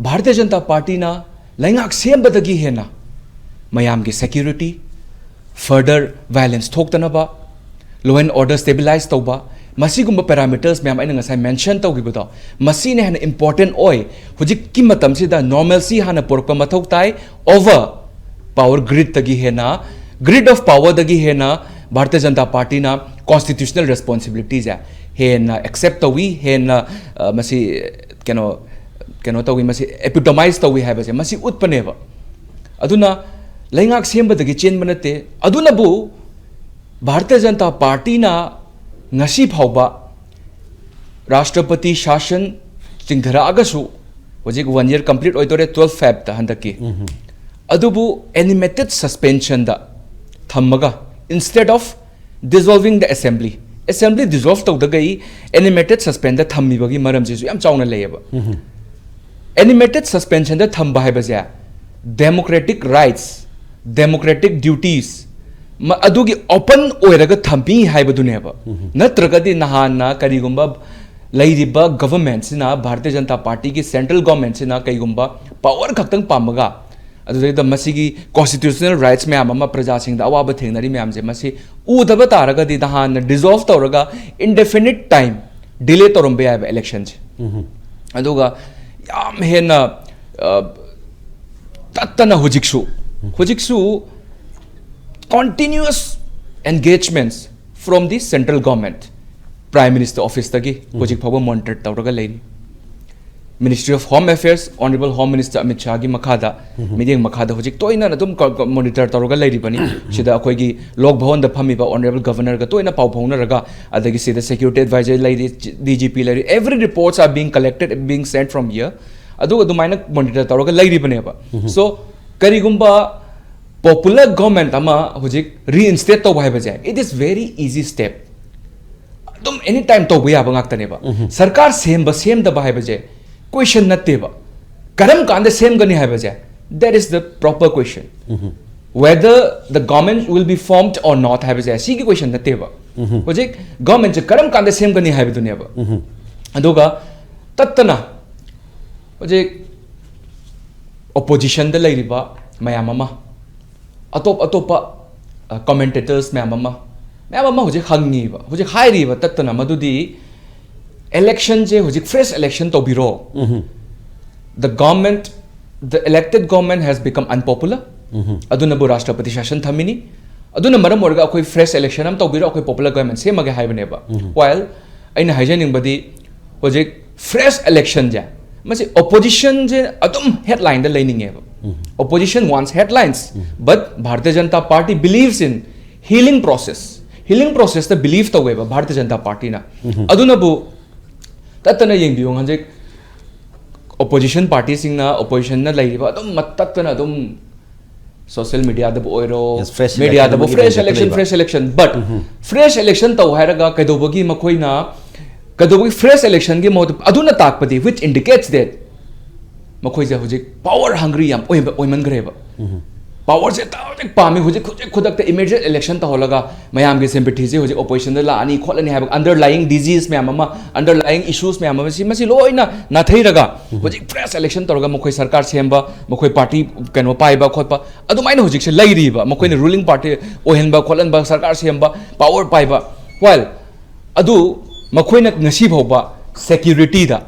ꯚꯥꯔꯇꯤꯌ ꯖꯅꯇꯥ ꯄꯥꯔꯇꯤꯅ ꯂꯩꯉꯥꯛ ꯁꯦꯝꯕꯗꯒꯤ ꯍꯦꯟꯅ ꯃꯌꯥꯝꯒꯤ security, further violence ꯊꯣꯛꯇꯅꯕ, law and order stabilize ꯇꯧꯕ, ꯃꯁꯤꯒꯨꯝꯕ ꯄꯦꯔꯥꯃꯤꯇꯔꯁ ꯃꯌꯥꯝ ꯑꯩꯅ ꯉꯁꯥꯏ ꯃꯦꯟꯁꯟ ꯇꯧꯈꯤꯕꯗꯣ, ꯃꯁꯤꯅ ꯍꯦꯟꯅ ꯏꯝꯄꯣꯔꯇꯦꯟ ꯑꯣꯏ꯫ ꯍꯧꯖꯤꯛꯀꯤ ꯃꯇꯝꯁꯤꯗ normalcy ꯍꯥꯟꯅ ꯄꯨꯔꯛꯄ ꯃꯊꯧ ꯇꯥꯏ꯫ Over power gridꯇꯒꯤ ꯍꯦꯟꯅ, grid of powerꯗꯒꯤ ꯍꯦꯟꯅ ꯚꯥꯔꯇꯤꯌ ꯖꯅꯇꯥ ꯄꯥꯔꯇꯤꯅ constitutional responsibilityꯁꯦ ꯍꯦꯟꯅ ꯑꯦꯛꯁꯦꯞ ꯇꯧꯏ, ꯍꯦꯟꯅ, ꯑ, ꯃꯁꯤ ꯀꯩꯅꯣ, ꯀꯩꯅꯣ ꯇꯧꯏ, ꯃꯁꯤ ꯑꯦꯄꯤꯇꯣꯃꯥꯏꯖ ꯇꯧꯏ ꯍꯥꯏꯕꯁꯦ ꯃꯁꯤ ꯎꯠꯄꯅꯦꯕ꯫ ꯑꯗꯨꯅ ꯂꯩꯉꯥꯛ ꯁꯦꯝꯕꯗꯒꯤ ꯆꯦꯟꯕ ꯅꯠꯇꯦ, ꯑꯗꯨꯅꯕꯨ ꯚꯥꯔꯇꯤꯌ ꯖꯅꯇꯥ ꯄꯥꯔꯇꯤꯅ ꯉꯁꯤ ꯐꯥꯎꯕ ꯔꯥꯁꯇ꯭ꯔꯄꯇꯤ ꯁꯥꯁꯟ ꯆꯤꯡꯊꯔꯛꯑꯒꯁꯨ, ꯍꯧꯖꯤꯛ ꯋꯥꯟ ꯌꯔ ꯀꯝꯄ꯭ꯂꯤꯠ ꯑꯣꯏꯗꯣꯔꯦ, ꯇ꯭ꯋꯦꯜꯐ ꯐꯦꯕꯇ ꯍꯟꯗꯛꯀꯤ꯫ ꯑꯗꯨꯕꯨ ꯑꯦꯅꯤꯃꯦꯇꯦꯠ ꯁꯁꯄꯦꯟꯁꯟꯗ ꯊꯝꯃꯒ, instead of dissolving the assembly, assembly dissolve ꯇꯧꯗꯈꯩ ꯑꯦꯅꯤꯃꯦꯇꯦꯠ ꯁꯁꯄꯦꯟꯗ ꯊꯝꯃꯤꯕꯒꯤ ꯃꯔꯝꯁꯤꯁꯨ ꯌꯥꯝ ꯆꯥꯎꯅ ꯂꯩꯌꯦꯕ꯫ ꯑꯦꯅꯤꯃꯦꯇꯦꯠ ꯁꯁꯄꯦꯟꯁꯟꯗ ꯊꯝꯕ ꯍꯥꯏꯕꯁꯦ ꯗꯦꯃꯣꯀ꯭ꯔꯦꯇꯤꯛ ꯔꯥꯏꯠꯁ, ꯗꯦꯃꯣꯀ꯭ꯔꯦꯇꯤꯛ ꯗ꯭ꯌꯨꯇꯤꯁ, ꯑꯗꯨꯒꯤ ꯑꯣꯄꯟ ꯑꯣꯏꯔꯒ ꯊꯝꯃꯤ ꯍꯥꯏꯕꯗꯨꯅꯦꯕ꯫ ꯅꯠꯇ꯭ꯔꯒꯗꯤ ꯅꯍꯥꯟꯅ ꯀꯔꯤꯒꯨꯝꯕ ꯂꯩꯔꯤꯕ ꯒꯚꯔꯟꯃꯦꯟꯠꯁꯤꯅ, ꯚꯥꯔꯇꯤꯌ ꯖꯅꯇꯥ ꯄꯥꯔꯇꯤꯒꯤ ꯁꯦꯟꯇ꯭ꯔꯦꯜ ꯒꯚꯔꯟꯃꯦꯟꯠꯁꯤꯅ ꯀꯩꯒꯨꯝꯕ ꯄꯥꯋꯔ ꯈꯛꯇꯪ ꯄꯥꯝꯃꯒ, ꯑꯗꯨꯗꯩꯗ ꯃꯁꯤꯒꯤ ꯀꯣꯟꯁꯇꯤꯇ꯭ꯌꯨꯁꯅꯦꯜ ꯔꯥꯏꯠꯁ ꯃꯌꯥꯝ ꯑꯃ, ꯄ꯭ꯔꯖꯥꯁꯤꯡꯗ ꯑꯋꯥꯕ ꯊꯦꯡꯅꯔꯤ ꯃꯌꯥꯝꯁꯦ, ꯃꯁꯤ ꯎꯗꯕ ꯇꯥꯔꯒꯗꯤ ꯅꯍꯥꯟꯅ ꯗꯤꯖꯣꯜꯚ ꯇꯧꯔꯒ ꯏꯟꯗꯦꯐꯤꯅꯤꯠ ꯇꯥꯏꯝ ꯗꯤꯂꯦ ꯇꯧꯔꯝꯕ ꯌꯥꯏꯕ ꯏꯂꯦꯛꯁꯟꯁꯦ꯫ ꯑꯗꯨꯒ ꯌꯥꯝ ꯍꯦꯟꯅ, ꯑ, ꯇꯠꯇꯅ ꯍꯧꯖꯤꯛꯁꯨ, ꯍꯧꯖꯤꯛꯁꯨ continuous engagements from the central government, Prime Minister officeꯇꯒꯤ ꯍꯧꯖꯤꯛ ꯐꯥꯎꯕ ꯃꯣꯅꯤꯇꯔ ꯇꯧꯔꯒ ꯂꯩꯔꯤ꯫ Ministry of Home Affairs, Honorable Home Minister Amit ꯁꯥꯍꯒꯤ ꯃꯈꯥꯗ, ꯃꯤꯠꯌꯦꯡ ꯃꯈꯥꯗ ꯍꯧꯖꯤꯛ ꯇꯣꯏꯅ ꯑꯗꯨꯝ ꯃꯣꯅꯤꯇꯔ ꯇꯧꯔꯒ ꯂꯩꯔꯤꯕꯅꯤ꯫ ꯁꯤꯗ ꯑꯩꯈꯣꯏꯒꯤ ꯂꯣꯛ ꯚꯋꯟꯗ ꯐꯝꯃꯤꯕ ꯑꯣꯅꯔꯦꯕꯜ ꯒꯚꯔꯅꯔꯒ ꯇꯣꯏꯅ ꯄꯥꯎ ꯐꯥꯎꯅꯔꯒ, ꯑꯗꯒꯤ ꯁꯤꯗ ꯁꯦꯀ꯭ꯌꯨꯔꯤꯇꯤ ꯑꯦꯗꯚꯥꯏꯖꯔ ꯂꯩꯔꯤ, ꯗꯤ ꯖꯤ ꯄꯤ ꯂꯩꯔꯤ, every reports are being collected, being sent from here. ꯑꯗꯨꯒ ꯑꯗꯨꯃꯥꯏꯅ ꯃꯣꯅꯤꯇꯔ ꯇꯧꯔꯒ ꯂꯩꯔꯤꯕꯅꯦꯕ꯫ ꯁꯣ, ꯀꯔꯤꯒꯨꯝꯕ ꯄꯣꯄꯨꯂꯔ ꯒꯣꯔꯃꯦꯟꯠ ꯑꯃ ꯍꯧꯖꯤꯛ ꯔꯤꯏꯟꯁ꯭ꯇꯦꯠ ꯇꯧꯕ ꯍꯥꯏꯕꯁꯦ, it is very easy step. ꯑꯗꯨꯝ ꯑꯦꯅꯤ ꯇꯥꯏꯝ ꯇꯧꯕ ꯌꯥꯕ ꯉꯥꯛꯇꯅꯦꯕ꯫ ꯁꯔꯀꯥꯔ ꯁꯦꯝꯕ ꯁꯦꯝꯗꯕ ꯍꯥꯏꯕꯁꯦ ꯀ꯭ꯋꯦꯁꯟ ꯅꯠꯇꯦꯕ꯫ ꯀꯔꯝ ꯀꯥꯟꯗ ꯁꯦꯝꯒꯅꯤ ꯍꯥꯏꯕꯁꯦ, that is the proper question. Whether the government will be formed or not ꯍꯥꯏꯕꯁꯦ ꯁꯤꯒꯤ ꯀ꯭ꯋꯦꯁꯟ ꯅꯠꯇꯦꯕ꯫ ꯍꯧꯖꯤꯛ ꯒꯣꯔꯃꯦꯟꯠꯁꯦ ꯀꯔꯝ ꯀꯥꯟꯗ ꯁꯦꯝꯒꯅꯤ ꯍꯥꯏꯕꯗꯨꯅꯦꯕ꯫ ꯑꯗꯨꯒ ꯇꯠꯇꯅ ꯍꯧꯖꯤꯛ ꯑꯣꯄꯣꯖꯤꯁꯟꯗ ꯂꯩꯔꯤꯕ ꯃꯌꯥꯝ ꯑꯃ, ꯑꯇꯣꯞ ꯑꯇꯣꯞꯄ, ꯑ, ꯀꯣꯃꯦꯟꯇꯦꯇꯔꯁ ꯃꯌꯥꯝ ꯑꯃ, ꯃꯌꯥꯝ ꯑꯃ ꯍꯧꯖꯤꯛ ꯍꯪꯉꯤꯕ, ꯍꯧꯖꯤꯛ ꯍꯥꯏꯔꯤꯕ ꯇꯠꯇꯅ ꯃꯗꯨꯗꯤ, ꯏꯂꯦꯛꯁꯟꯁꯦ ꯍꯧꯖꯤꯛ ꯐ꯭ꯔꯦꯁ ꯏꯂꯦꯛꯁꯟ ꯇꯧꯕꯤꯔꯣ꯫ The government, the elected government has become unpopular. ꯑꯗꯨꯅꯕꯨ ꯔꯥꯁꯇ꯭ꯔꯄꯇꯤ ꯁꯥꯁꯟ ꯊꯝꯃꯤꯅꯤ꯫ ꯑꯗꯨꯅ ꯃꯔꯝ ꯑꯣꯏꯔꯒ ꯑꯩꯈꯣꯏ ꯐ꯭ꯔꯦꯁ ꯏꯂꯦꯛꯁꯟ ꯑꯃ ꯇꯧꯕꯤꯔꯣ, ꯑꯩꯈꯣꯏ ꯄꯣꯄꯨꯂꯔ ꯒꯣꯔꯃꯦꯟꯠ ꯁꯦꯝꯃꯒꯦ ꯍꯥꯏꯕꯅꯦꯕ꯫ While ꯑꯩꯅ ꯍꯥꯏꯖꯅꯤꯡꯕꯗꯤ, ꯍꯧꯖꯤꯛ ꯐ꯭ꯔꯦꯁ ꯏꯂꯦꯛꯁꯟꯁꯦ, ꯃꯁꯤ ꯑꯣꯄꯣꯖꯤꯁꯟꯁꯦ ꯑꯗꯨꯝ ꯍꯦꯗꯂꯥꯏꯟꯗ ꯂꯩꯅꯤꯡꯉꯦꯕ꯫ Opposition wants headlines, but Bharatiya Janata Party believes in healing process healing ꯄ꯭ꯔꯣꯁꯦꯁꯇ ꯕꯤꯂꯤꯐ ꯇꯧꯋꯦꯕ ꯚꯥꯔꯇꯤꯌ ꯖꯅꯇꯥ ꯄꯥꯔꯇꯤꯅ꯫ ꯑꯗꯨꯅꯕꯨ ꯇꯠꯇꯅ ꯌꯦꯡꯕꯤꯌꯨ, ꯍꯧꯖꯤꯛ ꯑꯣꯄꯣꯖꯤꯁꯟ ꯄꯥꯔꯇꯤꯁꯤꯡꯅ, ꯑꯣꯄꯣꯖꯤꯁꯟꯅ ꯂꯩꯔꯤꯕ ꯑꯗꯨꯝ ꯃꯇꯠꯇꯅ ꯑꯗꯨꯝ ꯁꯣꯁꯤꯌꯦꯜ ꯃꯤꯗꯤꯌꯥꯗꯕꯨ ꯑꯣꯏꯔꯣ, Yes, fresh election ꯃꯤꯗꯤꯌꯥꯗꯕꯨ ꯑꯃꯒꯤ fresh ꯃꯇꯝꯗ election, ꯂꯩꯕ꯫ Fresh election, but fresh election ꯇꯧ ꯍꯥꯏꯔꯒ ꯀꯩꯗꯧꯕꯒꯤ ꯃꯈꯣꯏꯅ ꯀꯩꯗꯧꯕꯒꯤ fresh election ꯒꯤ ꯃꯍꯨꯠꯇ? ꯑꯗꯨꯅ ꯇꯥꯛꯄꯗꯤ, which indicates that ꯃꯈꯣꯏꯁꯦ ꯍꯧꯖꯤꯛ power hungry ꯌꯥꯝ ꯑꯣꯏꯕ ꯑꯣꯏꯃꯟꯈ꯭ꯔꯦꯕ꯫ ꯄꯥꯋꯔꯁꯦ ꯍꯧꯖꯤꯛ ꯄꯥꯝꯃꯤ, ꯍꯧꯖꯤꯛ ꯍꯧꯖꯤꯛ ꯈꯨꯗꯛꯇ ꯏꯃꯤꯗꯤꯌꯦꯠ ꯏꯂꯦꯛꯁꯟ ꯇꯧꯍꯜꯂꯒ ꯃꯌꯥꯝꯒꯤ ꯁꯤꯝꯄꯦꯊꯤꯁꯦ ꯍꯧꯖꯤꯛ ꯑꯣꯄꯣꯖꯤꯁꯟꯗ ꯂꯥꯛꯑꯅꯤ ꯈꯣꯠꯂꯅꯤ ꯍꯥꯏꯕ ꯑꯟꯗꯔꯂꯥꯏꯌꯤꯡ ꯗꯤꯖꯤꯖ ꯃꯌꯥꯝ ꯑꯃ, ꯑꯟꯗꯔꯂꯥꯏꯌꯤꯡ ꯏꯁꯨꯁ ꯃꯌꯥꯝ ꯑꯃ, ꯁꯤ ꯃꯁꯤ ꯂꯣꯏꯅ ꯅꯥꯊꯩꯔꯒ ꯍꯧꯖꯤꯛ ꯐ꯭ꯔꯦꯁ ꯏꯂꯦꯛꯁꯟ ꯇꯧꯔꯒ ꯃꯈꯣꯏ ꯁꯔꯀꯥꯔ ꯁꯦꯝꯕ, ꯃꯈꯣꯏ ꯄꯥꯔꯇꯤ ꯀꯩꯅꯣ ꯄꯥꯏꯕ ꯈꯣꯠꯄ, ꯑꯗꯨꯃꯥꯏꯅ ꯍꯧꯖꯤꯛꯁꯦ ꯂꯩꯔꯤꯕ꯫ ꯃꯈꯣꯏꯅ ꯔꯨꯂꯤꯡ ꯄꯥꯔꯇꯤ ꯑꯣꯏꯍꯟꯕ ꯈꯣꯠꯍꯟꯕ, ꯁꯔꯀꯥꯔ ꯁꯦꯝꯕ, ꯄꯥꯋꯔ ꯄꯥꯏꯕ, ꯋꯥꯏꯜ ꯑꯗꯨ ꯃꯈꯣꯏꯅ ꯉꯁꯤ ꯐꯥꯎꯕ ꯁꯦꯀ꯭ꯌꯨꯔꯤꯇꯤꯗ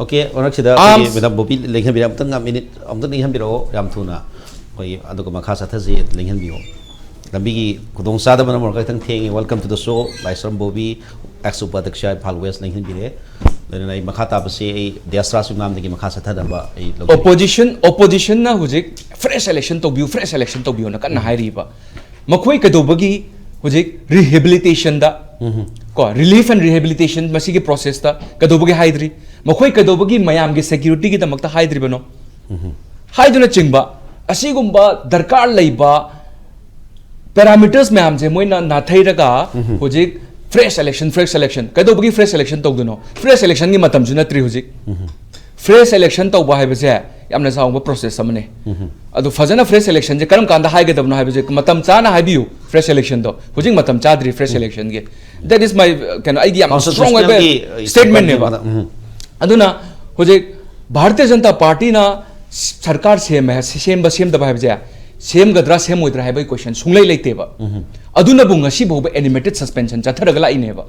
ꯑꯣꯀꯦ, ꯃꯔꯛꯁꯤꯗ ꯑꯩꯈꯣꯏꯒꯤ Arms- ꯃꯦꯗꯥꯝ ꯕꯣꯕꯤ ꯂꯦꯡꯍꯟꯕꯤꯔꯦ, ꯑꯃꯨꯛꯇꯪ ꯃꯤꯅꯤꯠ ꯑꯃꯨꯛꯇꯪ ꯂꯦꯡꯍꯟꯕꯤꯔꯛꯑꯣ, ꯌꯥꯝ ꯊꯨꯅ ꯑꯩꯈꯣꯏꯒꯤ, ꯑꯗꯨꯒ ꯃꯈꯥ ꯆꯠꯊꯁꯤ, ꯂꯦꯡꯍꯟꯕꯤꯌꯣ꯫ ꯂꯝꯕꯤꯒꯤ ꯈꯨꯗꯣꯡꯆꯥꯗꯕꯅ ꯃꯔꯝ ꯑꯣꯏꯔꯒ ꯈꯤꯇꯪ ꯊꯦꯡꯉꯤ꯫ Welcome to the show, Laishram Bobby, ex ꯎꯄꯥꯙ꯭ꯌꯛꯁ ꯏꯝꯐꯥꯜ ꯋꯦꯁ, ꯂꯦꯡꯍꯟꯕꯤꯔꯦ꯫ ꯑꯗꯨꯅ ꯑꯩ ꯃꯈꯥ ꯇꯥꯕꯁꯤ ꯑꯩ ꯗꯤꯌꯥꯁ ꯔꯥꯖ ꯁꯨꯡꯅꯥꯝꯗꯒꯤ ꯃꯈꯥ ꯆꯠꯊꯅꯕ ꯑꯩ ꯂꯧꯖꯒꯦ꯫ ꯑꯣꯄꯣꯖꯤꯁꯟ ꯑꯣꯄꯣꯖꯤꯁꯟꯅ ꯍꯧꯖꯤꯛ ꯐ꯭ꯔꯦꯁ ꯏꯂꯦꯛꯁꯟ ꯇꯧꯕꯤꯌꯨ, ꯐ꯭ꯔꯦꯁ ꯏꯂꯦꯛꯁꯟ ꯇꯧꯕꯤꯌꯨꯅ ꯀꯟꯅ ꯍꯥꯏꯔꯤꯕ꯫ ꯃꯈꯣꯏ ꯀꯩꯗꯧꯕꯒꯤ ꯍꯧꯖꯤꯛ ꯔꯤꯍꯦꯕꯤꯂꯤꯇꯦꯁꯟꯗ, ꯀꯣ, ꯔꯤꯂꯤꯐ ꯑꯦꯟ ꯔꯤꯍꯦꯕꯤꯂꯤꯇꯦꯁꯟ ꯃꯁꯤꯒꯤ ꯄ꯭ꯔꯣꯁꯦꯁꯇ ꯀꯩꯗꯧꯕꯒꯤ ꯍꯥꯏꯗ꯭ꯔꯤ? ꯃꯈꯣꯏ ꯀꯩꯗꯧꯕꯒꯤ ꯃꯌꯥꯝꯒꯤ ꯁꯦꯀ꯭ꯌꯨꯔꯤꯇꯤꯒꯤꯗꯃꯛꯇ ꯍꯥꯏꯗ꯭ꯔꯤꯕꯅꯣ? ꯍꯥꯏꯗꯨꯅꯆꯤꯡꯕ ꯑꯁꯤꯒꯨꯝꯕ ꯗꯔꯀꯥꯔ ꯂꯩꯕ ꯄꯦꯔꯥꯃꯤꯇꯔꯁ ꯃꯌꯥꯝꯁꯦ ꯃꯣꯏꯅ ꯅꯥꯊꯩꯔꯒ ꯍꯧꯖꯤꯛ ꯐ꯭ꯔꯦꯁ ꯏꯂꯦꯛꯁꯟ, ꯐ꯭ꯔꯦꯁ ꯏꯂꯦꯛꯁꯟ, ꯀꯩꯗꯧꯕꯒꯤ ꯐ꯭ꯔꯦꯁ ꯏꯂꯦꯛꯁꯟ ꯇꯧꯗꯣꯏꯅꯣ? ꯐ꯭ꯔꯦꯁ ꯏꯂꯦꯛꯁꯟꯒꯤ ꯃꯇꯝꯁꯨ ꯅꯠꯇ꯭ꯔꯤ ꯍꯧꯖꯤꯛ꯫ ꯐ꯭ꯔꯦꯁ ꯏꯂꯦꯛꯁꯟ ꯇꯧꯕ ꯍꯥꯏꯕꯁꯦ ꯌꯥꯝꯅ ꯆꯥꯎꯕ ꯄ꯭ꯔꯣꯁꯦꯁ ꯑꯃꯅꯦ꯫ ꯑꯗꯨ ꯐꯖꯅ ꯐ꯭ꯔꯦꯁ ꯏꯂꯦꯛꯁꯟꯁꯦ ꯀꯔꯝ ꯀꯥꯟꯗ ꯍꯥꯏꯒꯗꯕꯅꯣ ꯍꯥꯏꯕꯁꯦ ꯃꯇꯝ ꯆꯥꯅ ꯍꯥꯏꯕꯤꯌꯨ꯫ ꯐ꯭ꯔꯦꯁ ꯏꯂꯦꯛꯁꯟꯗꯣ ꯍꯧꯖꯤꯛ ꯃꯇꯝ ꯆꯥꯗ꯭ꯔꯤ ꯐ꯭ꯔꯦꯁ ꯏꯂꯦꯛꯁꯟꯒꯤ꯫ That is my, ꯀꯩꯅꯣ, ꯑꯩꯒꯤ ꯌꯥꯝ ꯁ꯭ꯇꯔꯣꯡ ꯑꯣꯏꯕ Constitutional ꯒꯤ, ꯑ, ꯁ꯭ꯇꯦꯠꯃꯦꯟꯅꯦꯕ꯫ ꯎꯝ꯫ ꯑꯗꯨꯅ ꯍꯧꯖꯤꯛ ꯚꯥꯔꯇꯤꯌ ꯖꯅꯇꯥ ꯄꯥꯔꯇꯤꯅ ꯁꯔꯀꯥꯔ ꯁꯦꯝꯃꯦ, ꯁꯦꯝꯕ ꯁꯦꯝꯗꯕ ꯍꯥꯏꯕꯁꯦ, ꯁꯦꯝꯒꯗ꯭ꯔꯥ ꯁꯦꯝꯃꯣꯏꯗ꯭ꯔꯥ ꯍꯥꯏꯕꯒꯤ ꯀꯣꯏꯁꯟ ꯁꯨꯡꯂꯩ ꯂꯩꯇꯦꯕ꯫ ꯑꯗꯨꯅꯕꯨ ꯉꯁꯤ ꯐꯥꯎꯕ ꯑꯦꯅꯤꯃꯦꯇꯦꯠ ꯁꯁꯄꯦꯟꯁꯟ ꯆꯠꯊꯔꯒ ꯂꯥꯛꯏꯅꯦꯕ꯫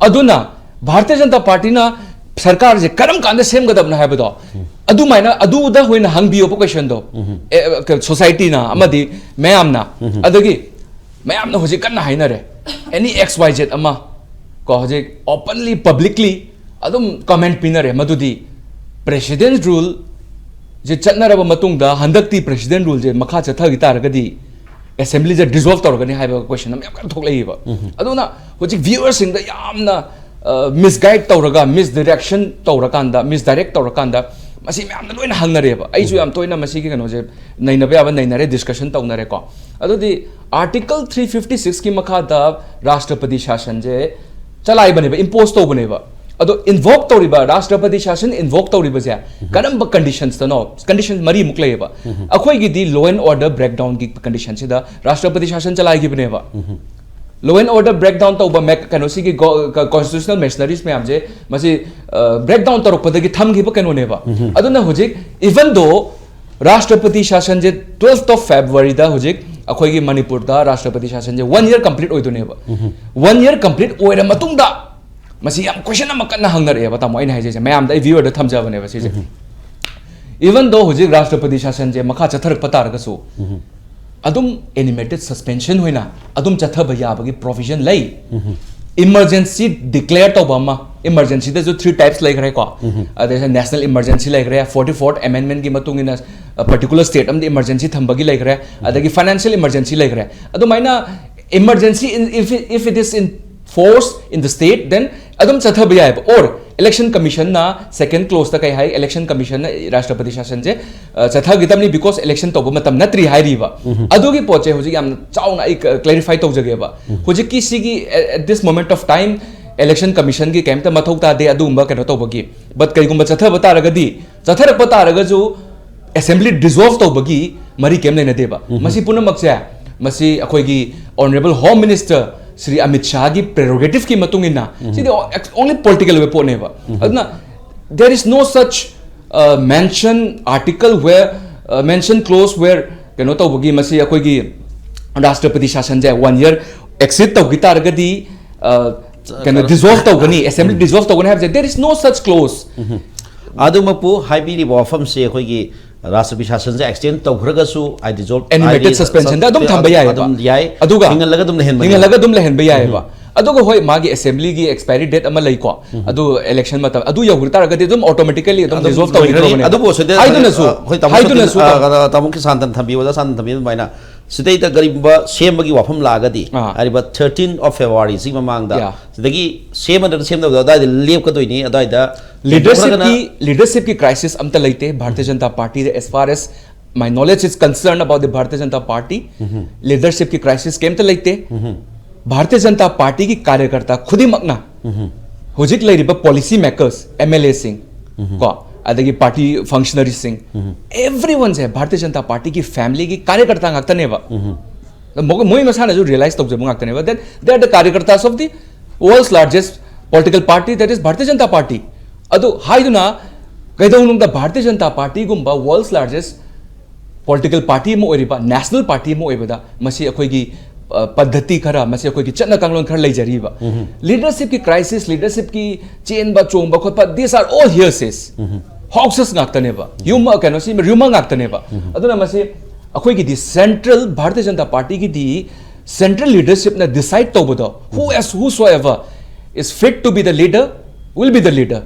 ꯑꯗꯨꯅ ꯚꯥꯔꯇꯤꯌ ꯖꯅꯇꯥ ꯄꯥꯔꯇꯤꯅ ꯁꯔꯀꯥꯔꯁꯦ ꯀꯔꯝ ꯀꯥꯟꯗ ꯁꯦꯝꯒꯗꯕꯅꯣ ꯍꯥꯏꯕꯗꯣ, ꯑꯗꯨꯃꯥꯏꯅ ꯑꯗꯨꯗ ꯑꯣꯏꯅ ꯍꯪꯕꯤꯌꯣꯕ ꯀꯣꯏꯁꯟꯗꯣ꯫ ꯑꯦ, ꯀ-, ꯁꯣꯁꯥꯏꯇꯤꯅ ꯑꯃꯗꯤ ꯃꯌꯥꯝꯅ, ꯑꯗꯒꯤ ꯃꯌꯥꯝꯅ ꯍꯧꯖꯤꯛ ꯀꯟꯅ ꯍꯥꯏꯅꯔꯦ, ꯑꯦꯅꯤ ꯑꯦꯛꯁ ꯋꯥꯏ ꯖꯦꯠ ꯑꯃ, ꯀꯣ, ꯍꯧꯖꯤꯛ ꯑꯣꯄꯟꯂꯤ ꯄꯕ꯭ꯂꯤꯛꯂꯤ ꯑꯗꯨꯝ ꯀꯃꯦꯟ ꯄꯤꯅꯔꯦ, ꯃꯗꯨꯗꯤ ꯄ꯭ꯔꯦꯁꯤꯗꯦꯟ ꯔꯨꯜ ꯁꯦ ꯆꯠꯅꯔꯕ ꯃꯇꯨꯡꯗ ꯍꯟꯗꯛꯇꯤ ꯄ꯭ꯔꯦꯁꯤꯗꯦꯟ ꯔꯨꯜꯁꯦ ꯃꯈꯥ ꯆꯠꯊꯈꯤ ꯇꯥꯔꯒꯗꯤ ꯑꯦꯁꯦꯝꯕ꯭ꯂꯤꯁꯦ ꯗꯤꯖꯣꯜꯕ ꯇꯧꯔꯒꯅꯤ ꯍꯥꯏꯕ ꯀꯣꯏꯁꯟ ꯑꯃ ꯌꯥꯝ ꯀꯟꯅ ꯊꯣꯛꯂꯛꯏꯕ꯫ ꯑꯗꯨꯅ ꯍꯧꯖꯤꯛ ꯚ꯭ꯌꯨꯋꯔꯁꯤꯡꯗ ꯌꯥꯝꯅ ꯃꯤꯁꯒꯥꯏꯗ ꯇꯧꯔꯒ, ꯃꯤꯁꯗꯤꯔꯦꯛꯁꯟ ꯇꯧꯔꯀꯥꯟꯗ, ꯃꯤꯁꯗꯥꯏꯔꯦꯛ ꯇꯧꯔꯀꯥꯟꯗ ꯃꯁꯤ ꯃꯌꯥꯝꯅ ꯂꯣꯏꯅ ꯍꯪꯅꯔꯦꯕ꯫ ꯑꯩꯁꯨ ꯌꯥꯝ ꯇꯣꯏꯅ ꯃꯁꯤꯒꯤ ꯀꯩꯅꯣꯁꯦ ꯅꯩꯅꯕ ꯌꯥꯕ ꯅꯩꯅꯔꯦ, ꯗꯤꯁꯀꯁꯟ ꯇꯧꯅꯔꯦꯀꯣ꯫ ꯑꯗꯨꯗꯤ ꯑꯥꯔꯇꯤꯀꯜ ꯊ꯭ꯔꯤ ꯐꯤꯐꯇꯤ ꯁꯤꯛꯁꯀꯤ ꯃꯈꯥꯗ ꯔꯥꯁꯇ꯭ꯔꯄꯇꯤ ꯁꯥꯁꯟꯁꯦ ꯆꯂꯥꯏꯕꯅꯦꯕ, ꯏꯝꯄꯣꯁ ꯇꯧꯕꯅꯦꯕ꯫ ꯑꯗꯣ ꯏꯟꯚꯣꯛ ꯇꯧꯔꯤꯕ, ꯔꯥꯁꯇ꯭ꯔꯄꯇꯤ ꯁꯥꯁꯟ ꯏꯟꯚꯣꯛ ꯇꯧꯔꯤꯕꯁꯦ ꯀꯔꯝꯕ ꯀꯟꯗꯤꯁꯟꯁꯇꯅꯣ? ꯀꯟꯗꯤꯁꯟ ꯃꯔꯤꯃꯨꯛ ꯂꯩꯌꯦꯕ꯫ ꯑꯩꯈꯣꯏꯒꯤꯗꯤ ꯂꯣ ꯑꯦꯟ ꯑꯣꯔꯗꯔ ꯕ꯭ꯔꯦꯛꯗꯥꯎꯟꯒꯤ ꯀꯟꯗꯤꯁꯟꯁꯤꯗ ꯔꯥꯁꯇ꯭ꯔꯄꯇꯤ ꯁꯥꯁꯟ ꯆꯂꯥꯏꯈꯤꯕꯅꯦꯕ꯫ ꯂꯣ ꯑꯦꯟ ꯑꯣꯔꯗꯔ ꯕ꯭ꯔꯦꯛꯗꯥꯎꯟ ꯇꯧꯕ ꯃꯦꯛ-, ꯀꯩꯅꯣꯁꯤꯒꯤ ꯀꯣꯟꯁꯇꯤꯇ꯭ꯌꯨꯁꯅꯦꯜ ꯃꯦꯁꯅꯔꯤꯁ ꯃꯌꯥꯝꯁꯦ, ꯃꯁꯤ ꯕ꯭ꯔꯦꯛꯗꯥꯎꯟ ꯇꯧꯔꯛꯄꯗꯒꯤ ꯊꯝꯈꯤꯕ ꯀꯩꯅꯣꯅꯦꯕ꯫ ꯑꯗꯨꯅ ꯍꯧꯖꯤꯛ, ꯏꯚꯟ ꯗꯣ ꯔꯥꯁꯇ꯭ꯔꯄꯇꯤ ꯁꯥꯁꯟꯁꯦ twelfth of Februaryꯗ ꯍꯧꯖꯤꯛ ꯑꯩꯈꯣꯏꯒꯤ ꯃꯅꯤꯄꯨꯔꯗ ꯔꯥꯁꯇ꯭ꯔꯄꯇꯤ ꯁꯥꯁꯟꯁꯦ ꯋꯥꯟ ꯌꯔ ꯀꯝꯄ꯭ꯂꯤꯠ ꯑꯣꯏꯗꯣꯏꯅꯦꯕ꯫ ꯋꯥꯟ ꯌꯔ ꯀꯝꯄ꯭ꯂꯤꯠ ꯑꯣꯏꯔ ꯃꯇꯨꯡꯗ ꯃꯁꯤ ꯌꯥꯝ ꯀꯣꯏꯁꯟ ꯑꯃ ꯀꯟꯅ ꯍꯪꯅꯔꯛꯑꯦꯕ, ꯇꯥꯃꯣ, ꯑꯩꯅ ꯍꯥꯏꯖꯩꯁꯦ, ꯃꯌꯥꯝꯗ ꯑꯩ ꯚ꯭ꯌꯨꯋꯔꯗ ꯊꯝꯖꯕꯅꯦꯕ ꯁꯤꯁꯦ꯫ ꯏꯚꯟ ꯗꯣ ꯍꯧꯖꯤꯛ ꯔꯥꯁꯇ꯭ꯔꯄꯇꯤ ꯁꯥꯁꯟꯁꯦ ꯃꯈꯥ ꯆꯠꯊꯔꯛꯄ ꯇꯥꯔꯒꯁꯨ, ꯑꯗꯨꯝ ꯑꯦꯅꯤꯃꯦꯇꯦꯗ ꯁꯁꯄꯦꯟꯁꯟ ꯑꯣꯏꯅ ꯑꯗꯨꯝ ꯆꯠꯊꯕ ꯌꯥꯕꯒꯤ ꯄ꯭ꯔꯣꯚꯤꯖꯟ ꯂꯩ꯫ ꯏꯃꯔꯖꯦꯟꯁꯤ ꯗꯤꯀ꯭ꯂꯦꯌꯔ ꯇꯧꯕ ꯑꯃ, ꯏꯃꯔꯖꯦꯟꯁꯤꯗꯁꯨ ꯊ꯭ꯔꯤ ꯇꯥꯏꯞꯁ ꯂꯩꯈ꯭ꯔꯦꯀꯣ꯫ ꯑꯗꯩ ꯅꯦꯁꯅꯦꯜ ꯏꯃꯔꯖꯦꯟꯁꯤ ꯂꯩꯈ꯭ꯔꯦ, ꯐꯣꯔꯇꯤ ꯐꯣꯔꯠ ꯑꯃꯦꯟꯃꯦꯟꯒꯤ ꯃꯇꯨꯡ ꯏꯟꯅ ꯄꯔꯇꯤꯀꯨꯂꯔ ꯁ꯭ꯇꯦꯠ ꯑꯃꯗ ꯏꯃꯔꯖꯦꯟꯁꯤ ꯊꯝꯕꯒꯤ ꯂꯩꯈ꯭ꯔꯦ, ꯑꯗꯒꯤ ꯐꯥꯏꯅꯥꯟꯁꯤꯌꯦꯜ ꯏꯃꯔꯖꯦꯟꯁꯤ ꯂꯩꯈ꯭ꯔꯦ꯫ ꯑꯗꯨꯃꯥꯏꯅ emergency in, if, it- if it is in force in the state, then ꯑꯗꯨꯝ ꯆꯠꯊꯕ ꯌꯥꯏꯑꯕ꯫ ꯑꯣꯔ ꯏꯂꯦꯛꯁꯟ ꯀꯃꯤꯁꯟꯅ ꯁꯦꯀꯦꯟ ꯀ꯭ꯂꯣꯁꯇ ꯀꯩ ꯍꯥꯏ, ꯏꯂꯦꯛꯁꯟ ꯀꯃꯤꯁꯟꯅ ꯔꯥꯁꯇ꯭ꯔꯄꯇꯤ ꯁꯥꯁꯟꯁꯦ, ꯑ, ꯆꯠꯊꯈꯤꯗꯕꯅꯤ, because ꯏꯂꯦꯛꯁꯟ ꯇꯧꯕ ꯃꯇꯝ ꯅꯠꯇ꯭ꯔꯤ ꯍꯥꯏꯔꯤꯕ꯫ ꯑꯗꯨꯒꯤ ꯄꯣꯠꯁꯦ ꯍꯧꯖꯤꯛ ꯌꯥꯝꯅ ꯆꯥꯎꯅ ꯑꯩ ꯀ꯭ꯂꯦꯔꯤꯐꯥꯏ ꯇꯧꯖꯒꯦꯕ꯫ ꯍꯧꯖꯤꯛꯀꯤ ꯁꯤꯒꯤ, at this moment of time, election ꯀꯃꯤꯁꯟꯒꯤ ꯀꯩꯝꯇ ꯃꯊꯧ ꯇꯥꯗꯦ ꯑꯗꯨꯒꯨꯝꯕ ꯀꯩꯅꯣ ꯇꯧꯕꯒꯤ꯫ ꯕꯠ ꯀꯩꯒꯨꯝꯕ ꯆꯠꯊꯕ ꯇꯥꯔꯒꯗꯤ, ꯆꯠꯊꯔꯛꯄ ꯇꯥꯔꯒꯁꯨ ꯑꯦꯁꯦꯝꯕ꯭ꯂꯤ ꯗꯤꯖꯣꯜꯕ ꯇꯧꯕꯒꯤ ꯃꯔꯤ ꯀꯩꯝ ꯂꯩꯅꯗꯦꯕ꯫ ꯃꯁꯤ ꯄꯨꯝꯅꯃꯛꯁꯦ, ꯃꯁꯤ ꯑꯩꯈꯣꯏꯒꯤ honourable home minister Shri Amit ꯁꯥꯍꯒꯤ ꯄ꯭ꯔꯦꯔꯣꯒꯦꯇꯤꯚꯀꯤ ꯃꯇꯨꯡ ꯏꯟꯅ, ꯁꯤꯗꯤ only political ꯑꯣꯏꯕ ꯄꯣꯠꯅꯦꯕ꯫ ꯑꯗꯨꯅ there is no such, uh, mention article where, uh, mention clause where ꯀꯩꯅꯣ ꯇꯧꯕꯒꯤ, ꯃꯁꯤ ꯑꯩꯈꯣꯏꯒꯤ ꯔꯥꯁꯇ꯭ꯔꯄꯇꯤ ꯁꯥꯁꯟꯁꯦ ꯋꯥꯟ ꯌꯔ ꯑꯦꯛꯁꯤꯠ ꯇꯧꯈꯤ ꯇꯥꯔꯒꯗꯤ, ꯑ, ꯀꯩꯅꯣ, ꯗꯤꯖꯣꯜꯕ ꯇꯧꯒꯅꯤ, ꯑꯦꯁꯦꯝꯕ꯭ꯂꯤ ꯗꯤꯖꯣꯜꯕ ꯇꯧꯒꯅꯤ ꯍꯥꯏꯕꯁꯦ, there is no such clause. ꯑꯗꯨꯃꯛꯄꯨ ꯍꯥꯏꯕꯤꯔꯤꯕ ꯋꯥꯐꯝꯁꯦ ꯑꯩꯈꯣꯏꯒꯤ ꯔꯥꯁꯇ꯭ꯔꯄꯇꯤ ꯁꯥꯁꯟꯁꯦ ꯑꯦꯛꯁꯇꯦꯟ ꯇꯧꯈ꯭ꯔꯒꯁꯨ, ꯑꯩ ꯗꯤꯖꯣꯜꯕ, ꯑꯦꯅꯤꯃꯦꯇꯦꯗ ꯍꯥꯏꯗꯤ, ꯁꯁꯄꯦꯟꯁꯟꯗ ꯑꯗꯨꯝ ꯊꯝꯕ ꯌꯥꯏꯑꯕ꯫ ꯑꯗꯨꯝ ꯌꯥꯏ꯫ ꯑꯗꯨꯒ ꯍꯤꯡꯍꯜꯂꯒ ꯑꯗꯨꯝ ꯂꯩꯍꯟꯕꯅꯦꯕ꯫ ꯍꯤꯡꯍꯜꯂꯒ ꯑꯗꯨꯝ ꯂꯩꯍꯟꯕ ꯌꯥꯏꯑꯕ꯫ ꯑꯗꯨꯒ ꯍꯣꯏ, ꯃꯥꯒꯤ ꯑꯦꯁꯦꯝꯕ꯭ꯂꯤꯒꯤ ꯑꯦꯛꯁꯄꯥꯏꯔꯤ ꯗꯦꯠ ꯑꯃ ꯂꯩꯀꯣ, ꯑꯗꯨ ꯏꯂꯦꯛꯁꯟ ꯃꯇꯝ ꯑꯗꯨ ꯌꯧꯈꯤ ꯇꯥꯔꯒꯗꯤ ꯑꯗꯨꯝ ꯑꯣꯇꯣꯃꯦꯇꯤꯀꯦꯂꯤ ꯑꯗꯨꯝ ꯑꯗꯨꯝ ꯗꯤꯖꯣꯜꯕ ꯂꯣꯏꯈ꯭ꯔꯅꯤ꯫ ꯇꯧꯈꯤꯗ꯭ꯔꯕꯅꯦꯕ꯫ ꯑꯗꯨꯕꯨ ꯁꯤꯗ ꯍꯥꯏꯗꯨꯅꯁꯨ, ꯑꯩꯈꯣꯏ ꯇꯥꯃꯣ ꯍꯥꯏꯗꯨꯅꯁꯨ ꯁꯣꯇꯤꯟ-, ꯑ, ꯇꯥꯃꯣ ꯀꯤꯁꯥꯟꯇꯟ ꯊꯝꯕꯤꯕ, ꯑꯣꯖꯥ ꯁꯥꯟꯇꯟ ꯊꯝꯕꯤꯕ ꯑꯗꯨꯃꯥꯏꯅ ꯁꯤꯗꯩꯗ ꯀꯔꯤꯒꯨꯝꯕ ꯁꯦꯝꯕꯒꯤ ꯋꯥꯐꯝ ꯂꯥꯛꯑꯒꯗꯤ, ꯑꯥ. ꯍꯥꯏꯔꯤꯕ thirteenth of February ꯁꯤ ꯃꯃꯥꯡꯗ, Yeah. ꯁꯤꯗꯒꯤ ꯁꯦꯝꯕ ꯅꯠꯇ꯭ꯔꯒ ꯁꯦꯝꯗꯕꯗꯣ ꯑꯗꯨꯋꯥꯏꯗ ꯂꯦꯞꯀꯗꯣꯏꯅꯤ꯫ ꯑꯗꯨꯋꯥꯏꯗ ꯂꯤꯗꯔꯁꯤꯞꯀꯤ ꯂꯤꯗꯔꯁꯤꯞꯀꯤ ꯀ꯭ꯔꯥꯏꯁꯤꯁ ꯑꯝꯇ ꯂꯩꯇꯦ Bharatiya Janata ꯄꯥꯔꯇꯤꯗ꯫ As far as my knowledge is concerned about the Bharatiya Janata Party, ꯂꯤꯗꯔꯁꯤꯞꯀꯤ ꯀ꯭ꯔꯥꯏꯁꯤꯁ ꯀꯩꯝꯇ ꯂꯩꯇꯦ꯫ ꯚꯥꯔꯇꯤꯌ ꯖꯅꯇꯥ ꯄꯥꯔꯇꯤꯒꯤ ꯀꯥꯔꯌꯀꯔꯇꯥ ꯈꯨꯗꯤꯡꯃꯛꯅ ꯍꯧꯖꯤꯛ ꯂꯩꯔꯤꯕ ꯄꯣꯂꯤꯁꯤ ꯃꯦꯀꯔꯁ, ꯑꯦꯝ ꯑꯦꯜ ꯑꯦꯁꯤꯡ, ꯀꯣ, ꯑꯗꯒꯤ ꯄꯥꯔꯇꯤ ꯐꯪꯁꯅꯔꯤꯁꯤꯡ, ꯑꯦꯚ꯭ꯔꯤ ꯋꯥꯟꯁꯦ ꯚꯥꯔꯇꯤꯌ ꯖꯅꯇꯥ ꯄꯥꯔꯇꯤꯒꯤ ꯐꯦꯃꯤꯂꯤꯒꯤ ꯀꯥꯔꯌꯀꯔꯇꯥ ꯉꯥꯛꯇꯅꯦꯕ꯫ ꯃꯣꯏ ꯃꯣꯏ ꯃꯁꯥꯅꯁꯨ ꯔꯤꯌꯦꯂꯥꯏꯁ ꯇꯧꯖꯕ ꯉꯥꯛꯇꯅꯦꯕ, that they are the Karyakartas of the world's largest political party, that is Bharatiya Janata Party. ꯑꯗꯨ ꯍꯥꯏꯗꯨꯅ ꯀꯩꯗꯧꯅꯨꯡꯗ Bharatiya Janata ꯄꯥꯔꯇꯤꯒꯨꯝꯕ world largest political party ꯑꯃ ꯑꯣꯏꯔꯤꯕ, ꯅꯦꯁꯅꯦꯜ ꯄꯥꯔꯇꯤ ꯑꯃ ꯑꯣꯏꯕꯗ, ꯃꯁꯤ ꯑꯩꯈꯣꯏꯒꯤ, ꯑ, ꯄద్ధꯇꯤ ꯈꯔ, ꯃꯁꯤ ꯑꯩꯈꯣꯏꯒꯤ ꯆꯠꯅ ꯀꯥꯡꯂꯣꯟ ꯈꯔ ꯂꯩꯖꯔꯤꯕ꯫ ꯂꯤꯗꯔꯁꯤꯞꯀꯤ ꯀ꯭ꯔꯥꯏꯁꯤꯁ, ꯂꯤꯗꯔꯁꯤꯞꯀꯤ ꯆꯦꯟꯕ ꯆꯣꯡꯕ ꯈꯣꯠꯄ, these are all hearsays, ꯍꯣꯛꯁꯦꯁ ꯉꯥꯛꯇꯅꯦꯕ, ꯌꯨꯝ, ꯀꯩꯅꯣꯁꯤ ꯔ꯭ꯌꯨꯃꯔ ꯉꯥꯛꯇꯅꯦꯕ꯫ ꯑꯗꯨꯅ ꯃꯁꯤ ꯑꯩꯈꯣꯏꯒꯤꯗꯤ ꯁꯦꯟꯇ꯭ꯔꯦꯜ, ꯚꯥꯔꯇꯤꯌ ꯖꯅꯇꯥ ꯄꯥꯔꯇꯤꯒꯤꯗꯤ ꯁꯦꯟꯇ꯭ꯔꯦꯜ ꯂꯤꯗꯔꯁꯤꯞꯅ ꯗꯤꯁꯥꯏꯗ ꯇꯧꯕꯗꯣ, who as whosoever is fit to be the leader will be the leader,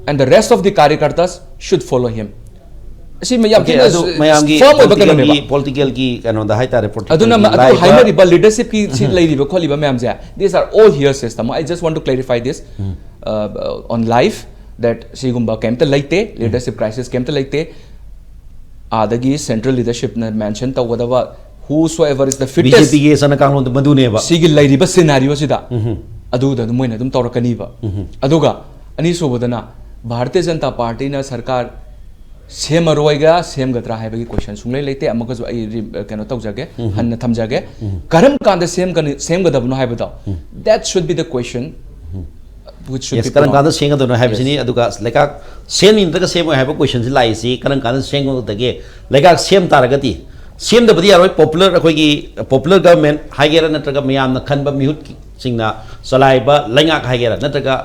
and the rest of the Karyakartas should follow him. ꯑꯁꯤ ꯌꯥꯝ Okay, ꯊꯤꯅ ꯑꯗꯨ ꯃꯌꯥꯝꯒꯤ ꯐꯥꯔꯝ ꯑꯣꯏꯕ ꯄꯣꯂꯤꯇꯤꯀꯦꯜꯒꯤ ꯀꯩꯅꯣꯅꯦꯕ꯫ ꯄꯣꯂꯤꯇꯤꯀꯦꯜꯒꯤ ꯀꯩꯅꯣꯗ ꯍꯥꯏꯇꯥꯔꯦ, ꯄꯣꯂꯤꯇꯤꯀꯦꯜꯒꯤ ꯑꯗꯨꯅ ꯃ- ꯑꯗꯨ ꯂꯥꯛꯏꯕ ꯍꯥꯏꯅꯔꯤꯕ ꯂꯤꯗꯔꯁꯤꯞꯀꯤ ꯁꯤ ꯂꯩꯔꯤꯕ ꯈꯣꯠꯂꯤꯕ ꯃꯌꯥꯝꯁꯦ, these are all hearsays, ꯇꯥꯃꯣ. I just want to clarify this, uh, on live, that ꯁꯤꯒꯨꯝꯕ ꯀꯩꯝꯇ ꯂꯩꯇꯦ, ꯂꯤꯗꯔꯁꯤꯞ ꯀ꯭ꯔꯥꯏꯁꯤꯁ ꯀꯩꯝꯇ ꯂꯩꯇꯦ꯫ ꯑꯥꯗꯒꯤ ꯁꯦꯟꯇ꯭ꯔꯦꯜ ꯂꯤꯗꯔꯁꯤꯞꯅ ꯃꯦꯟꯁꯟ ꯇꯧꯒꯗꯕ whosoever is the fittest, ꯕꯤꯖꯦꯄꯤꯒꯤ ꯆꯠꯅ ꯀꯥꯡꯂꯣꯟꯗꯣ ꯃꯗꯨꯅꯦꯕ꯫ ꯁꯤꯒꯤ ꯂꯩꯔꯤꯕ ꯁꯤꯅꯥꯔꯤꯑꯣꯁꯤꯗ ꯑꯗꯨꯗ ꯑꯗꯨꯝ ꯃꯣꯏꯅ ꯑꯗꯨꯝ ꯇꯧꯔꯛꯀꯅꯤꯕ꯫ ꯑꯗꯨꯒ ꯑꯅꯤꯁꯨꯕꯗꯅ ꯚꯥꯔꯇꯤꯌ ꯖꯅꯇꯥ ꯄꯥꯔꯇꯤꯅ ꯁꯔꯀꯥꯔ ꯁꯦꯝꯃꯔꯣꯏꯒ ꯁꯦꯝꯒꯗ꯭ꯔꯥ ꯍꯥꯏꯕꯒꯤ ꯀꯣꯏꯁꯟ ꯁꯨꯡꯂꯩ ꯂꯩꯇꯦ꯫ ꯑꯃꯨꯛꯀꯁꯨ ꯑꯩ ꯔꯤ-, ꯀꯩꯅꯣ ꯇꯧꯖꯒꯦ, ꯍꯟꯅ ꯊꯝꯖꯒꯦ꯫ ꯀꯔꯝ ꯀꯥꯟꯗ ꯁꯦꯝꯒꯅꯤ, ꯁꯦꯝꯒꯗꯕꯅꯣ ꯍꯥꯏꯕꯗꯣ, that should be the question which should Yes, be ꯀꯔꯝ put on. ꯀꯥꯟꯗ ꯁꯦꯝꯒꯗꯣꯏꯅꯣ ꯍꯥꯏꯕꯁꯤꯅꯤ꯫ ꯑꯗꯨꯒ ꯂꯩꯉꯥꯛ ꯁꯦꯝꯅꯤ ꯅꯠꯇ꯭ꯔꯒ ꯁꯦꯝꯃꯣꯏ ꯍꯥꯏꯕ ꯀꯣꯏꯁꯟꯁꯤ ꯂꯥꯛꯏꯁꯤ ꯀꯔꯝ ꯀꯥꯟꯗ ꯁꯦꯝꯒꯗꯒꯦ? ꯂꯩꯉꯥꯛ ꯁꯦꯝ ꯇꯥꯔꯒꯗꯤ, ꯁꯦꯝꯗꯕꯗꯤ ꯌꯥꯔꯣꯏ, ꯄꯣꯄꯨꯂꯔ, ꯑꯩꯈꯣꯏꯒꯤ ꯄꯣꯄꯨꯂꯔ ꯒꯚꯔꯟꯃꯦꯟ ꯍꯥꯏꯒꯦꯔꯥ, ꯅꯠꯇ꯭ꯔꯒ ꯃꯌꯥꯝꯅ ꯈꯟꯕ ꯃꯤꯍꯨꯠꯁꯤꯡꯅ ꯆꯂꯥꯏꯕ ꯂꯩꯉꯥꯛ ꯍꯥꯏꯒꯦꯔꯥ, ꯅꯠꯇ꯭ꯔꯒ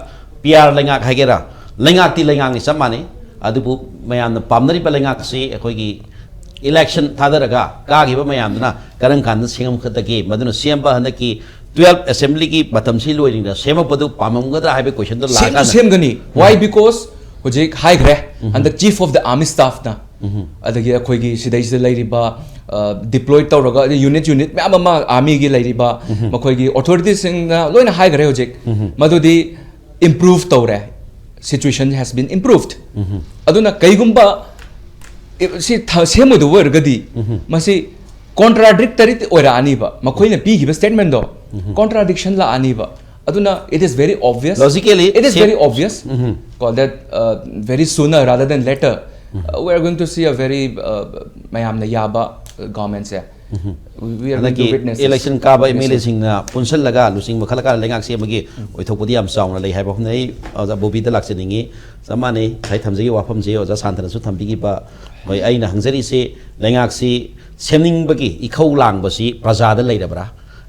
ꯄꯤ ꯑꯥꯔ ꯂꯩꯉꯥꯛ ꯍꯥꯏꯒꯦꯔꯥ, ꯂꯩꯉꯥꯛꯇꯤ ꯂꯩꯉꯥꯛꯅꯤ, ꯆꯞ ꯃꯥꯟꯅꯩ꯫ ꯑꯗꯨꯕꯨ ꯃꯌꯥꯝꯅ ꯄꯥꯝꯅꯔꯤꯕ ꯂꯩꯉꯥꯛꯁꯤ ꯑꯩꯈꯣꯏꯒꯤ ꯏꯂꯦꯛꯁꯟ ꯊꯥꯗꯔꯒ ꯀꯥꯈꯤꯕ ꯃꯌꯥꯝꯗꯨꯅ ꯀꯔꯝ ꯀꯥꯟꯗ ꯁꯦꯝꯒꯗꯒꯦ? ꯃꯗꯨꯅ ꯁꯦꯝꯕ ꯍꯟꯗꯛꯀꯤ ꯇꯨꯌꯦꯜꯐ ꯑꯦꯁꯦꯝꯕ꯭ꯂꯤꯒꯤ ꯃꯇꯝꯁꯤ ꯂꯣꯏꯔꯤꯉꯩꯗ ꯁꯦꯝꯃꯛꯄꯗꯨ ꯄꯥꯝꯃꯝꯒꯗ꯭ꯔꯥ ꯍꯥꯏꯕꯒꯤ ꯀꯣꯏꯁꯟꯗꯣ ꯁꯦꯝꯁꯨ ꯂꯥꯛꯑꯀꯥꯟꯗ ꯁꯦꯝꯒꯅꯤ꯫ Why? Because ꯍꯧꯖꯤꯛ ꯍꯥꯏꯈ꯭ꯔꯦ, ꯍꯟꯗꯛ ꯆꯤꯐ ꯑꯣꯐ ꯗ ꯑꯥꯔꯃꯤ ꯁ꯭ꯇꯥꯐꯅ, ꯑꯗꯒꯤ ꯑꯩꯈꯣꯏꯒꯤ ꯁꯤꯗꯩꯁꯤꯗ ꯂꯩꯔꯤꯕ, ꯗꯤꯄ꯭ꯂꯣꯏ ꯇꯧꯔꯒ, ꯌꯨꯅꯤꯠ ꯌꯨꯅꯤꯠ ꯃꯌꯥꯝ ꯑꯃ ꯑꯥꯔꯃꯤꯒꯤ ꯂꯩꯔꯤꯕ ꯃꯈꯣꯏꯒꯤ ꯑꯣꯊꯣꯔꯤꯇꯤꯁꯤꯡꯅ ꯂꯣꯏꯅ ꯍꯥꯏꯈ꯭ꯔꯦ ꯍꯧꯖꯤꯛ꯫ ꯃꯗꯨꯗꯤ improve ꯇꯧꯔꯦ, situation has been improved꯫ ꯑꯗꯨꯅ ꯀꯩꯒꯨꯝꯕ ꯁꯤ ꯁꯦꯝꯃꯣꯏꯗꯕ ꯑꯣꯏꯔꯒꯗꯤ ꯃꯁꯤ ꯀꯣꯟꯇ꯭ꯔꯥꯗꯤꯛꯇꯔꯤ ꯑꯣꯏꯔꯛꯑꯅꯤꯕ꯫ ꯃꯈꯣꯏꯅ ꯄꯤꯈꯤꯕ ꯁ꯭ꯇꯦꯠꯃꯦꯟꯗꯣ ꯀꯣꯟꯇ꯭ꯔꯥꯗꯤꯛꯁꯟ ꯂꯥꯛꯑꯅꯤꯕ꯫ ꯑꯗꯨꯅ it is very obvious, Logically, it is sim- very obvious ꯀꯣ, that very sooner rather than later, we are going to see a very ꯃꯌꯥꯝꯅ ꯌꯥꯕ ꯒꯣꯔꯃꯦꯟꯁꯦ꯫ We are going to ꯍꯟꯗꯛꯀꯤ witness this. ꯏꯂꯦꯛꯁꯟ ꯀꯥꯕ ꯑꯦꯝ ꯑꯦꯜ ꯑꯦꯁꯤꯡꯅ ꯄꯨꯟꯁꯤꯜꯂꯒ ꯂꯨꯆꯤꯡꯕ ꯈꯜꯂꯀꯥꯟꯗ ꯂꯩꯉꯥꯛ ꯁꯦꯝꯕꯒꯤ ꯑꯣꯏꯊꯣꯛꯄꯗꯤ ꯌꯥꯝ ꯆꯥꯎꯅ ꯂꯩ ꯍꯥꯏꯕ ꯋꯥꯐꯝꯅꯤ꯫ ꯑꯩ ꯑꯣꯖꯥ ꯕꯣꯕꯤꯗ ꯂꯥꯛꯆꯅꯤꯡꯉꯤ꯫ ꯆꯞ ꯃꯥꯟꯅꯩ, ꯉꯁꯥꯏ ꯊꯝꯖꯈꯤꯕ ꯋꯥꯐꯝꯁꯤ ꯑꯣꯖꯥ ꯁꯥꯟꯇꯅꯁꯨ ꯊꯝꯕꯤꯈꯤꯕ꯫ ꯍꯣꯏ, ꯑꯩꯅ ꯍꯪꯖꯔꯤꯁꯤ, ꯂꯩꯉꯥꯛꯁꯤ ꯁꯦꯝꯅꯤꯡꯕꯒꯤ ꯏꯈꯧ ꯂꯥꯡꯕꯁꯤ ꯄ꯭ꯔꯖꯥꯗ ꯂꯩꯔꯕ꯭ꯔꯥ?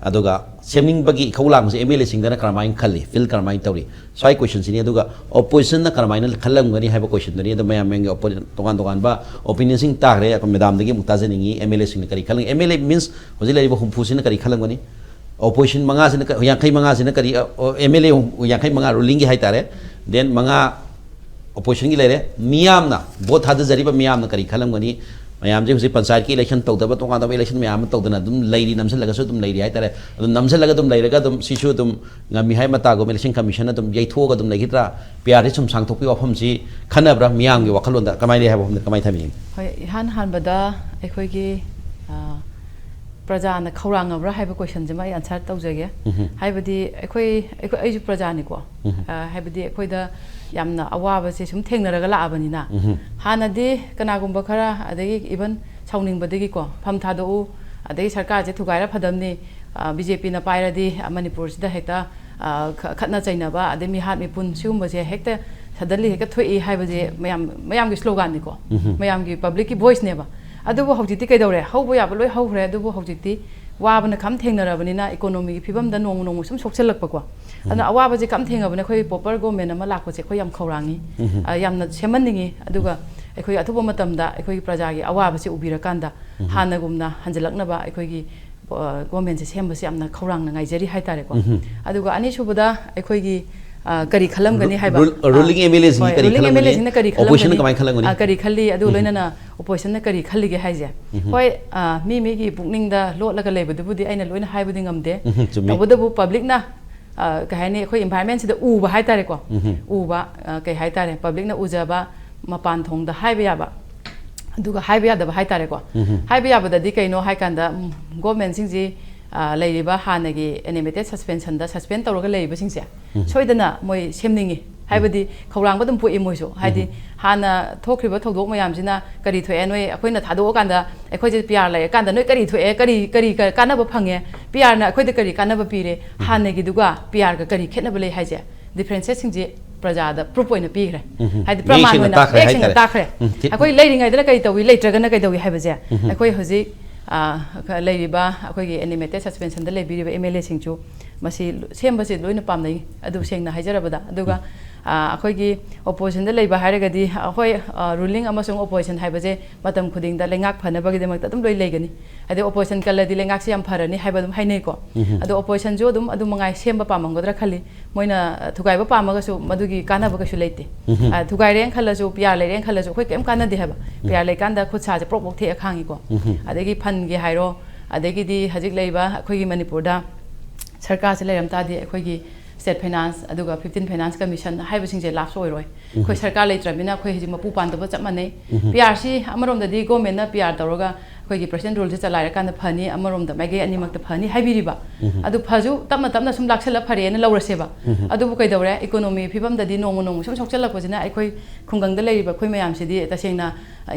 ꯑꯗꯨꯒ ꯁꯦꯝꯅꯤꯡꯕꯒꯤ ꯏꯈꯧ ꯂꯥꯡꯕꯁꯤ ꯑꯦꯝ ꯑꯦꯜ ꯑꯦꯁꯤꯡꯗꯅ ꯀꯔꯝꯍꯥꯏꯅ ꯈꯜꯂꯤ, ꯐꯤꯜ ꯀꯔꯝꯍꯥꯏꯅ ꯇꯧꯔꯤ? ꯁ꯭ꯋꯥꯏ ꯀꯣꯏꯁꯟꯁꯤꯅꯤ꯫ ꯑꯗꯨꯒ ꯑꯣꯄꯣꯖꯤꯁꯟꯅ ꯀꯔꯝꯍꯥꯏꯅ ꯈꯜꯂꯝꯒꯅꯤ ꯍꯥꯏꯕ ꯀꯣꯏꯁꯟꯗꯨꯅꯤ꯫ ꯑꯗꯣ ꯃꯌꯥꯝ ꯃꯌꯥꯝꯒꯤ ꯑꯣꯄꯣꯖꯤꯁꯟ ꯇꯣꯉꯥꯟ ꯇꯣꯉꯥꯟꯕ ꯑꯣꯄꯤꯅꯤꯌꯟꯁꯤꯡ ꯇꯥꯈ꯭ꯔꯦ꯫ ꯑꯩꯈꯣꯏ ꯃꯦꯗꯥꯝꯗꯒꯤ ꯑꯃꯨꯛ ꯇꯥꯖꯅꯤꯡꯉꯤ, ꯑꯦꯝ ꯑꯦꯜ ꯑꯦꯁꯤꯡꯅ ꯀꯔꯤ ꯈꯜꯂꯝꯒꯅꯤ? ꯑꯦꯝ ꯑꯦꯜ ꯑꯦ ꯃꯤꯟꯁ ꯍꯧꯖꯤꯛ ꯂꯩꯔꯤꯕ ꯍꯨꯝꯐꯨꯁꯤꯅ ꯀꯔꯤ ꯈꯜꯂꯝꯒꯅꯤ? ꯑꯣꯄꯣꯖꯤꯁꯟ ꯃꯉꯥꯁꯤꯅ ꯀ- ꯌꯥꯡꯈꯩ ꯃꯉꯥꯁꯤꯅ ꯀꯔꯤ, ꯑꯦꯝ ꯑꯦꯜ ꯑꯦ ꯌꯥꯡꯈꯩ ꯃꯉꯥ ꯔꯨꯂꯤꯡꯒꯤ ꯍꯥꯏꯇꯥꯔꯦ, ꯗꯦꯟ ꯃꯉꯥ ꯑꯣꯄꯣꯖꯤꯁꯟꯒꯤ ꯂꯩꯔꯦ꯫ ꯃꯤꯌꯥꯝꯅ, ꯚꯣꯠ ꯊꯥꯗꯖꯔꯤꯕ ꯃꯤꯌꯥꯝꯅ ꯀꯔꯤ ꯈꯜꯂꯝꯒꯅꯤ? ꯃꯌꯥꯝꯁꯦ ꯍꯧꯖꯤꯛ ꯄꯟꯆꯥꯌꯠꯀꯤ ꯏꯂꯦꯛꯁꯟ ꯇꯧꯗꯕ, ꯇꯣꯉꯥꯟ ꯇꯣꯉꯥꯟꯕ ꯏꯂꯦꯛꯁꯟ ꯃꯌꯥꯝ ꯑꯃ ꯇꯧꯗꯅ ꯑꯗꯨꯝ ꯂꯩꯔꯤ, ꯅꯝꯁꯤꯜꯂꯒꯁꯨ ꯑꯗꯨꯝ ꯂꯩꯔꯤ ꯍꯥꯏꯇꯥꯔꯦ꯫ ꯑꯗꯨꯝ ꯅꯝꯁꯤꯜꯂꯒ ꯑꯗꯨꯝ ꯂꯩꯔꯒ ꯑꯗꯨꯝ ꯁꯤꯁꯨ ꯑꯗꯨꯝ ꯉꯝꯃꯤ ꯍꯥꯏ ꯃꯇꯥꯒꯨꯝ ꯏꯂꯦꯛꯁꯟ ꯀꯃꯤꯁꯟꯅ ꯑꯗꯨꯝ ꯌꯩꯊꯣꯛꯑꯒ ꯑꯗꯨꯝ ꯂꯩꯈꯤꯗ꯭ꯔꯥ? ꯄꯤ ꯑꯥꯔ ꯁꯤ ꯁꯨꯝ ꯁꯥꯡꯊꯣꯛꯄꯒꯤ ꯋꯥꯐꯝꯁꯤ ꯈꯟꯅꯕ꯭ꯔꯥ? ꯃꯤꯌꯥꯝꯒꯤ ꯋꯥꯈꯜꯂꯣꯟꯗ ꯀꯃꯥꯏꯅ ꯂꯩ ꯍꯥꯏꯕ ꯋꯥꯐꯝꯗ ꯀꯃꯥꯏꯅ ꯊꯝꯃꯤ? ꯍꯣꯏ, ꯏꯍꯥꯟ ꯍꯥꯟꯕꯗ ꯑꯩꯈꯣꯏꯒꯤ ꯑ, ꯄ꯭ꯔꯖꯥꯅ ꯈꯧꯔꯥꯡꯉꯕ꯭ꯔꯥ ꯍꯥꯏꯕ ꯀꯣꯏꯁꯟꯁꯤꯃ ꯑꯩ ꯑꯟꯁꯔ ꯇꯧꯖꯒꯦ꯫ ꯍꯥꯏꯕꯗꯤ ꯑꯩꯈꯣꯏ, ꯑꯩꯈꯣꯏ, ꯑꯩꯁꯨ ꯄ꯭ꯔꯖꯥꯅꯤꯀꯣ꯫ ꯑ, ꯍꯥꯏꯕꯗꯤ ꯑꯩꯈꯣꯏꯗ ꯌꯥꯝꯅ ꯑꯋꯥꯕꯁꯦ ꯁꯨꯝ ꯊꯦꯡꯅꯔꯒ ꯂꯥꯛꯑꯕꯅꯤꯅ, ꯍꯥꯟꯅꯗꯤ ꯀꯅꯥꯒꯨꯝꯕ ꯈꯔ, ꯑꯗꯒꯤ ꯏꯚꯟ ꯁꯥꯎꯅꯤꯡꯕꯗꯒꯤꯀꯣ, ꯐꯝ ꯊꯥꯗꯣꯛꯎ, ꯑꯗꯒꯤ ꯁꯔꯀꯥꯔꯁꯦ ꯊꯨꯒꯥꯏꯔ ꯐꯗꯝꯅꯤ, ꯕꯤ ꯖꯦ ꯄꯤꯅ ꯄꯥꯏꯔꯗꯤ, ꯑ, ꯃꯅꯤꯄꯨꯔꯁꯤꯗ ꯍꯦꯛꯇ, ꯑ, ꯈ-, ꯈꯠꯅ ꯆꯩꯅꯕ, ꯑꯗꯩ ꯃꯤꯍꯥꯠ ꯃꯤꯄꯨꯟ, ꯁꯤꯒꯨꯝꯕꯁꯦ ꯍꯦꯛꯇ ꯁꯗꯟꯂꯤ ꯍꯦꯛꯇ ꯊꯣꯛꯏ ꯍꯥꯏꯕꯁꯦ ꯃꯌꯥꯝ, ꯃꯌꯥꯝꯒꯤ ꯁ꯭ꯂꯣꯒꯥꯟꯅꯤꯀꯣ, ꯃꯌꯥꯝꯒꯤ ꯄꯕ꯭ꯂꯤꯛꯀꯤ ꯚꯣꯏꯁꯅꯦꯕ꯫ ꯑꯗꯨꯕꯨ ꯍꯧꯖꯤꯛꯇꯤ ꯀꯩꯗꯧꯔꯦ? ꯍꯧꯕ ꯌꯥꯕ ꯂꯣꯏ ꯍꯧꯈ꯭ꯔꯦ, ꯑꯗꯨꯕꯨ ꯍꯧꯖꯤꯛꯇꯤ ꯋꯥꯕꯅ ꯈꯝ ꯊꯦꯡꯅꯔꯕꯅꯤꯅ, ꯏꯀꯣꯅꯣꯃꯤꯒꯤ ꯐꯤꯕꯝꯗ ꯅꯣꯡꯃ ꯅꯣꯡꯃ ꯁꯨꯝ ꯁꯣꯛꯆꯜꯂꯛꯄꯀꯣ꯫ ꯑꯗꯨꯅ ꯑꯋꯥꯕꯁꯦ ꯈꯝ ꯊꯦꯡꯉꯕꯅꯤꯅ ꯑꯩꯈꯣꯏ ꯄ꯭ꯔꯣꯄꯔ ꯒꯣꯔꯃꯦꯟ ꯑꯃ ꯂꯥꯛꯄꯁꯦ ꯑꯩꯈꯣꯏ ꯌꯥꯝ ꯈꯧꯔꯥꯡꯉꯤ꯫ ꯑ, ꯌꯥꯝꯅ ꯁꯦꯝꯍꯟꯅꯤꯡꯉꯤ꯫ ꯑꯗꯨꯒ ꯑꯩꯈꯣꯏ ꯑꯊꯨꯕ ꯃꯇꯝꯗ ꯑꯩꯈꯣꯏꯒꯤ ꯄ꯭ꯔꯖꯥꯒꯤ ꯑꯋꯥꯕꯁꯦ ꯎꯕꯤꯔꯀꯥꯟꯗ ꯍꯥꯟꯅꯒꯨꯝꯅ ꯍꯟꯖꯤꯜꯂꯛꯅꯕ ꯑꯩꯈꯣꯏꯒꯤ, ꯑ, ꯒꯣꯔꯃꯦꯟꯁꯦ ꯁꯦꯝꯕꯁꯦ ꯌꯥꯝꯅ ꯈꯧꯔꯥꯡꯅ ꯉꯥꯏꯖꯔꯤ ꯍꯥꯏꯇꯥꯔꯦꯀꯣ꯫ ꯑꯗꯨꯒ ꯑꯅꯤꯁꯨꯕꯗ ꯑꯩꯈꯣꯏꯒꯤ, ꯑ, ꯀꯔꯤ ꯈꯜꯂꯝꯒꯅꯤ ꯍꯥꯏꯕ? Rul- ruling ꯑ, MLA ꯁꯤꯡꯅ ꯍꯣꯏ, ꯀꯔꯤ ruling ꯈꯜꯂꯝꯒꯅꯤ? MLA ꯁꯤꯡꯅ ꯀꯔꯤ Opposition ꯅ ꯈꯜꯂꯝꯒꯅꯤ? ꯀꯃꯥꯏꯅ ꯈꯜꯂꯝꯒꯅꯤ? ꯑ, ꯀꯔꯤ ꯈꯜꯂꯤ? ꯑꯗꯨ ꯂꯣꯏꯅꯅ opposition ꯅ ꯀꯔꯤ ꯈꯜꯂꯤꯒꯦ ꯍꯥꯏꯁꯦ? ꯍꯣꯏ, ꯑ, ꯃꯤ ꯃꯤꯒꯤ ꯄꯨꯛꯅꯤꯡꯗ ꯂꯣꯠꯂꯒ ꯂꯩꯕꯗꯨꯕꯨꯗꯤ ꯑꯩꯅ ꯂꯣꯏꯅ ꯍꯥꯏꯕꯗꯤ ꯉꯝꯗꯦ꯫ ꯎꯝ, ꯆꯨꯝꯃꯤ꯫ ꯇꯧꯕꯇꯕꯨ public ꯅ, ꯑ, ꯀꯩ ꯍꯥꯏꯅꯤ, ꯑꯩꯈꯣꯏ environment ꯁꯤꯗ ꯎꯕ ꯍꯥꯏꯇꯥꯔꯦꯀꯣ꯫ ꯎꯝ꯫ ꯎꯕ, ꯑ, ꯀꯩ ꯍꯥꯏꯇꯥꯔꯦ, public ꯅ ꯎꯖꯕ, ꯃꯄꯥꯟ ꯊꯣꯡꯗ ꯍꯥꯏꯕ ꯌꯥꯕ, ꯑꯗꯨꯒ ꯍꯥꯏꯕ ꯌꯥꯗꯕ ꯍꯥꯏꯇꯥꯔꯦꯀꯣ꯫ ꯎꯝ꯫ ꯍꯥꯏꯕ ꯌꯥꯕꯗꯗꯤ ꯀꯩꯅꯣ ꯍꯥꯏꯀꯥꯟꯗ, ꯎꯝ, government ꯁꯤꯡꯁꯤ, ꯑ, ꯂꯩꯔꯤꯕ ꯍꯥꯟꯅꯒꯤ animated suspension ꯗ suspend ꯇꯧꯔꯒ ꯂꯩꯔꯤꯕꯁꯤꯡꯁꯦ, ꯎꯝ꯫ ꯁꯣꯏꯗꯅ ꯃꯣꯏ ꯁꯦꯝꯅꯤꯡꯉꯤ꯫ ꯍꯥꯏꯕꯗꯤ ꯈꯧꯔꯥꯡꯕ ꯑꯗꯨꯝ ꯄꯣꯛꯏ ꯃꯣꯏꯁꯨ꯫ ꯍꯥꯏꯗꯤ ꯎꯝ꯫ ꯍꯥꯟꯅ ꯊꯣꯛꯈ꯭ꯔꯤꯕ ꯊꯧꯗꯣꯛ ꯃꯌꯥꯝꯁꯤꯅ ꯀꯔꯤ ꯊꯣꯛꯑꯦ, ꯅꯣꯏ ꯑꯩꯈꯣꯏꯅ ꯊꯥꯗꯣꯛꯑꯀꯥꯟꯗ, ꯑꯩꯈꯣꯏꯁꯦ P R ꯂꯩꯔꯀꯥꯟꯗ ꯅꯣꯏ ꯀꯔꯤ ꯊꯣꯛꯑꯦ, ꯀꯔꯤ, ꯀꯔꯤ ꯀ-, ꯀꯥꯟꯅꯕ ꯐꯪꯉꯦ, P R ꯅ ꯑꯩꯈꯣꯏꯗ ꯀꯔꯤ ꯀꯥꯟꯅꯕ ꯄꯤꯔꯦ, ꯎꯝ꯫ ꯍꯥꯟꯅꯒꯤꯗꯨꯒ P R ꯒ ꯀꯔꯤ ꯈꯦꯠꯅꯕ ꯂꯩ ꯍꯥꯏꯁꯦ, difference ꯁꯤꯡꯁꯦ ꯄ꯭ꯔꯖꯥꯗ proof ꯑꯣꯏꯅ ꯄꯤꯈ꯭ꯔꯦ꯫ ꯎꯝ꯫ ꯍꯥꯏꯗꯤ ꯃꯌꯦꯛ ꯄ꯭ꯔꯃꯥꯟ ꯁꯦꯡꯅ ꯑꯣꯏꯅ ꯇꯥꯈ꯭ꯔꯦ ꯃꯌꯦꯛ ꯁꯦꯡꯅ ꯍꯥꯏꯇꯥꯔꯦ꯫ ꯇꯥꯈ꯭ꯔꯦ꯫ ꯎꯝ, ꯊꯤ- ꯑꯩꯈꯣꯏ ꯂꯩꯔꯤꯉꯩꯗꯅ ꯀꯔꯤ ꯇꯧꯏ, ꯂꯩꯇ꯭ꯔꯒꯅ ꯀꯩ ꯇꯧꯏ ꯍꯥꯏꯕꯁꯦ, ꯎꯝ꯫ ꯑꯩꯈꯣꯏ ꯍꯧꯖꯤꯛ, ꯑ, ꯂꯩꯔꯤꯕ ꯑꯩꯈꯣꯏꯒꯤ animated suspension ꯗ ꯂꯩꯕꯤꯔꯤꯕ MLA ꯁꯤꯡꯁꯨ ꯃꯁꯤ ꯁꯦꯝꯕꯁꯦ ꯂꯣꯏꯅ ꯄꯥꯝꯅꯩ꯫ ꯑꯗꯨ ꯁꯦꯡꯅ ꯍꯥꯏꯖꯔꯕꯗ, ꯑꯗꯨꯒ, ꯑ, ꯑꯩꯈꯣꯏꯒꯤ opposition ꯗ ꯂꯩꯕ ꯍꯥꯏꯔꯒꯗꯤ, ꯑ, ꯍꯣꯏ, ꯑ, ruling ꯑꯃꯁꯨꯡ opposition ꯍꯥꯏꯕꯁꯦ ꯃꯇꯝ ꯈꯨꯗꯤꯡꯗ ꯂꯩꯉꯥꯛ ꯐꯅꯕꯒꯤꯗꯃꯛꯇ ꯑꯗꯨꯝ ꯂꯣꯏ ꯂꯩꯒꯅꯤ꯫ ꯑꯗꯩ opposition ꯀꯜꯂꯗꯤ ꯂꯩꯉꯥꯛꯁꯦ ꯌꯥꯝ ꯐꯔꯅꯤ ꯍꯥꯏꯕ ꯑꯗꯨꯝ ꯍꯥꯏꯅꯩꯀꯣ꯫ ꯎꯝ꯫ ꯑꯗꯣ opposition ꯁꯨ ꯑꯗꯨꯝ ꯑꯗꯨ ꯃꯉꯥꯏ ꯁꯦꯝꯕ ꯄꯥꯝꯃꯝꯒꯗ꯭ꯔꯥ ꯈꯜꯂꯤ꯫ ꯃꯣꯏꯅ ꯊꯨꯒꯥꯏꯕ ꯄꯥꯝꯃꯒꯁꯨ ꯃꯗꯨꯒꯤ ꯀꯥꯟꯅꯕ ꯀꯩꯁꯨ ꯂꯩꯇꯦ꯫ ꯎꯝ꯫ ꯑ, ꯊꯨꯒꯥꯏꯔꯦꯅ ꯈꯜꯂꯁꯨ, P R ꯂꯩꯔꯦꯅ ꯈꯜꯂꯁꯨ ꯑꯩꯈꯣꯏ ꯀꯩꯝ ꯀꯥꯟꯅꯗꯦ ꯍꯥꯏꯕ꯫ P R ꯂꯩꯀꯥꯟꯗ ꯈꯨꯠ ꯁꯥꯁꯦ ꯄ꯭ꯔꯣꯛ ꯄ꯭ꯔꯣꯛ ꯊꯦꯛꯑ ꯈꯥꯡꯉꯤꯀꯣ꯫ ꯎꯝ꯫ ꯑꯗꯒꯤ fund ꯒꯤ ꯍꯥꯏꯔꯣ, ꯑꯗꯒꯤꯗꯤ ꯍꯧꯖꯤꯛ ꯂꯩꯔꯤꯕ ꯑꯩꯈꯣꯏꯒꯤ ꯃꯅꯤꯄꯨꯔꯗ ꯁꯔꯀꯥꯔꯁꯦ ꯂꯩꯔꯝ ꯇꯥꯔꯗꯤ ꯑꯩꯈꯣꯏꯒꯤ state finance ꯑꯗꯨꯒ fifteen Finance Commission ꯍꯥꯏꯕꯁꯤꯡꯁꯦ lapse ꯑꯣꯏꯔꯣꯏ꯫ ꯑꯩꯈꯣꯏ ꯁꯔꯀꯥꯔ ꯂꯩꯇ꯭ꯔꯕꯅꯤꯅ ꯑꯩꯈꯣꯏ ꯍꯧꯖꯤꯛ ꯃꯄꯨ ꯄꯥꯟꯗꯕ ꯆꯞ ꯃꯥꯟꯅꯩ꯫ ꯎꯝ꯫ P R ꯁꯤ ꯑꯃꯔꯣꯝꯗꯗꯤ government ꯅ P R ꯇꯧꯔꯒ ꯑꯩꯈꯣꯏꯒꯤ present rule ꯁꯦ ꯆꯂꯥꯏꯔꯀꯥꯟꯗ ꯐꯅꯤ, ꯑꯃꯔꯣꯝꯗ ꯃꯥꯏꯀꯩ ꯑꯅꯤꯃꯛꯇ ꯐꯅꯤ ꯍꯥꯏꯕꯤꯔꯤꯕ꯫ ꯎꯝ꯫ ꯑꯗꯨ ꯐꯁꯨ ꯇꯞꯅ ꯇꯞꯅ ꯁꯨꯝ ꯂꯥꯛꯁꯜꯂ ꯐꯔꯦꯅ ꯂꯧꯔꯁꯦꯕ꯫ ꯎꯝ꯫ ꯑꯗꯨꯕꯨ ꯀꯩꯗꯧꯔꯦ, economy ꯐꯤꯕꯝꯗꯗꯤ ꯅꯣꯡꯃ ꯅꯣꯡꯃ ꯁꯨꯝ ꯁꯣꯛꯆꯜꯂꯛꯄꯁꯤꯅ ꯑꯩꯈꯣꯏ ꯈꯨꯡꯒꯪꯗ ꯂꯩꯔꯤꯕ ꯑꯩꯈꯣꯏ ꯃꯌꯥꯝꯁꯤꯗꯤ ꯇꯁꯦꯡꯅ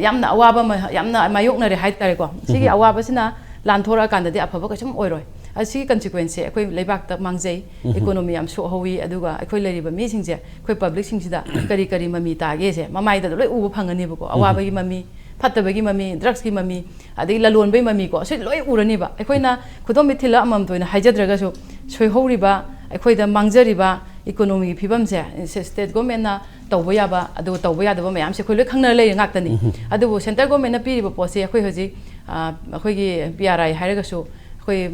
ꯌꯥꯝꯅ ꯑꯋꯥꯕ ꯑꯃ ꯌꯥꯝꯅ ꯃꯥꯌꯣꯛꯅꯔꯦ ꯍꯥꯏꯇꯥꯔꯦꯀꯣ꯫ ꯁꯤꯒꯤ ꯎꯝ꯫ ꯑꯋꯥꯕꯁꯤꯅ ꯂꯥꯟꯊꯣꯔꯛꯑꯀꯥꯟꯗꯗꯤ ꯑꯐꯕ ꯀꯩꯁꯨꯝ ꯑꯣꯏꯔꯣꯏ꯫ ꯑꯁꯤꯒꯤ consequence ꯁꯦ ꯑꯩꯈꯣꯏ ꯂꯩꯕꯥꯛꯇ ꯃꯥꯡꯖꯩ, ꯎꯝ꯫ economy ꯌꯥꯝ ꯁꯣꯛꯍꯧꯋꯤ, ꯑꯗꯨꯒ ꯑꯩꯈꯣꯏ ꯂꯩꯔꯤꯕ ꯃꯤꯁꯤꯡꯁꯦ, ꯑꯩꯈꯣꯏ public ꯁꯤꯡꯁꯤꯗ ꯀꯔꯤ ꯀꯔꯤ ꯃꯃꯤ ꯇꯥꯒꯦꯁꯦ ꯃꯃꯥꯏꯗ ꯂꯣꯏ ꯎꯕ ꯐꯪꯒꯅꯦꯕꯀꯣ꯫ ꯑꯋꯥꯕꯒꯤ ꯃꯃꯤ, ꯐꯠꯇꯕꯒꯤ ꯃꯃꯤ, drugs ꯀꯤ ꯃꯃꯤ, ꯑꯗꯒꯤ ꯂꯂꯣꯟꯕꯒꯤ ꯃꯃꯤꯀꯣ, ꯁꯤ ꯂꯣꯏ ꯎꯔꯅꯤꯕ꯫ ꯑꯩꯈꯣꯏꯅ ꯈꯨꯗꯣꯝꯕꯤ ꯊꯤꯜꯂ ꯑꯃꯃꯝꯇ ꯑꯣꯏꯅ ꯍꯥꯏꯖꯗ꯭ꯔꯒꯁꯨ, ꯁꯣꯏꯍꯧꯔꯤꯕ, ꯑꯩꯈꯣꯏꯗ ꯃꯥꯡꯖꯔꯤꯕ economy ꯒꯤ ꯐꯤꯕꯝꯁꯦ, ꯁꯦ-, state government ꯅ ꯇꯧꯕ ꯌꯥꯕ, ꯑꯗꯨꯒ ꯇꯧꯕ ꯌꯥꯗꯕ ꯃꯌꯥꯝꯁꯦ ꯑꯩꯈꯣꯏ ꯂꯣꯏ ꯈꯪꯅ ꯂꯩꯔꯦ ꯉꯥꯛꯇꯅꯤ꯫ ꯎꯝ꯫ ꯑꯗꯨꯕꯨ centre government ꯅ ꯄꯤꯔꯤꯕ ꯄꯣꯠꯁꯦ ꯑꯩꯈꯣꯏ ꯍꯧꯖꯤꯛ, ꯑ, ꯑꯩꯈꯣꯏꯒꯤ P R I ꯍꯥꯏꯔꯒꯁꯨ, ꯑꯩꯈꯣꯏ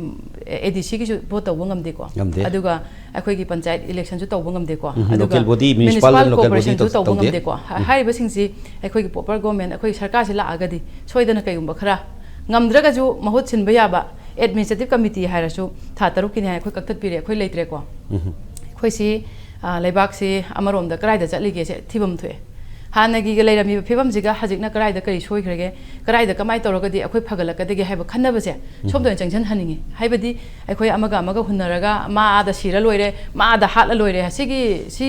ꯑꯦ ꯗꯤ ꯁꯤꯒꯤꯁꯨ ꯚꯣꯠ ꯇꯧꯕ ꯉꯝꯗꯦꯀꯣ꯫ ꯉꯝꯗꯦ꯫ ꯑꯗꯨꯒ ꯑꯩꯈꯣꯏꯒꯤ ꯄꯟꯆꯥꯌꯠ ꯏꯂꯦꯛꯁꯟꯁꯨ ꯇꯧꯕ ꯉꯝꯗꯦꯀꯣ꯫ ꯎꯝ, ꯑꯗꯨꯒ local body, municipal municipal local body ꯀꯣꯔꯄꯣꯔꯦꯁꯟꯁꯨ ꯇꯧ- ꯇꯧꯕ ꯇꯧꯗꯦ꯫ ꯉꯝꯗꯦꯀꯣ꯫ ꯍꯥ- ꯍꯥꯏꯔꯤꯕꯁꯤꯡꯁꯤ ꯑꯩꯈꯣꯏꯒꯤ ꯄꯣꯄꯨꯂꯔ ꯒꯣꯔꯃꯦꯟ, ꯑꯩꯈꯣꯏ ꯁꯔꯀꯥꯔꯁꯤ ꯂꯥꯛꯑꯒꯗꯤ ꯁꯣꯏꯗꯅ ꯀꯩꯒꯨꯝꯕ ꯈꯔ ꯉꯝꯗ꯭ꯔꯒꯁꯨ ꯃꯍꯨꯠ ꯁꯤꯟꯕ ꯌꯥꯕ ꯑꯦꯗꯃꯤꯅꯤꯁꯇ꯭ꯔꯦꯇꯤꯚ ꯀꯃꯤꯇꯤ ꯍꯥꯏꯔꯁꯨ ꯊꯥ ꯇꯔꯨꯛꯀꯤꯅꯤ ꯍꯥꯏ, ꯑꯩꯈꯣꯏ ꯀꯛꯊꯠꯄꯤꯔꯦ, ꯑꯩꯈꯣꯏ ꯂꯩꯇ꯭ꯔꯦꯀꯣ꯫ ꯎꯝ꯫ ꯑꯩꯈꯣꯏꯁꯤ, ꯑ, ꯂꯩꯕꯥꯛꯁꯤ ꯑꯃꯔꯣꯝꯗ ꯀꯗꯥꯏꯗ ꯆꯠꯂꯤꯒꯦꯁꯦ ꯊꯤꯐꯝ ꯊꯣꯛꯑꯦ꯫ ꯍꯥꯟꯅꯒꯤꯒ ꯂꯩꯔꯝꯃꯤꯕ ꯐꯤꯕꯝꯁꯤꯒ ꯍꯧꯖꯤꯛꯅ ꯀꯗꯥꯏꯗ ꯀꯔꯤ ꯁꯣꯏꯈ꯭ꯔꯒꯦ, ꯀꯗꯥꯏꯗ ꯀꯃꯥꯏꯅ ꯇꯧꯔꯒꯗꯤ ꯑꯩꯈꯣꯏ ꯐꯒꯠꯂꯛꯀꯗꯒꯦ ꯍꯥꯏꯕ ꯈꯟꯅꯕꯁꯦ ꯁꯣꯝꯗ ꯑꯣꯏꯅ ꯆꯪꯁꯤꯟꯍꯟꯅꯤꯡꯉꯤ꯫ ꯍꯥꯏꯕꯗꯤ ꯑꯩꯈꯣꯏ ꯑꯃꯒ ꯑꯃꯒ ꯍꯨꯟꯅꯔꯒ ꯃꯥ ꯑꯥꯗ ꯁꯤꯔ ꯂꯣꯏꯔꯦ, ꯃꯥ ꯑꯥꯗ ꯍꯥꯠꯂ ꯂꯣꯏꯔꯦ, ꯁꯤꯒꯤ, ꯁꯤ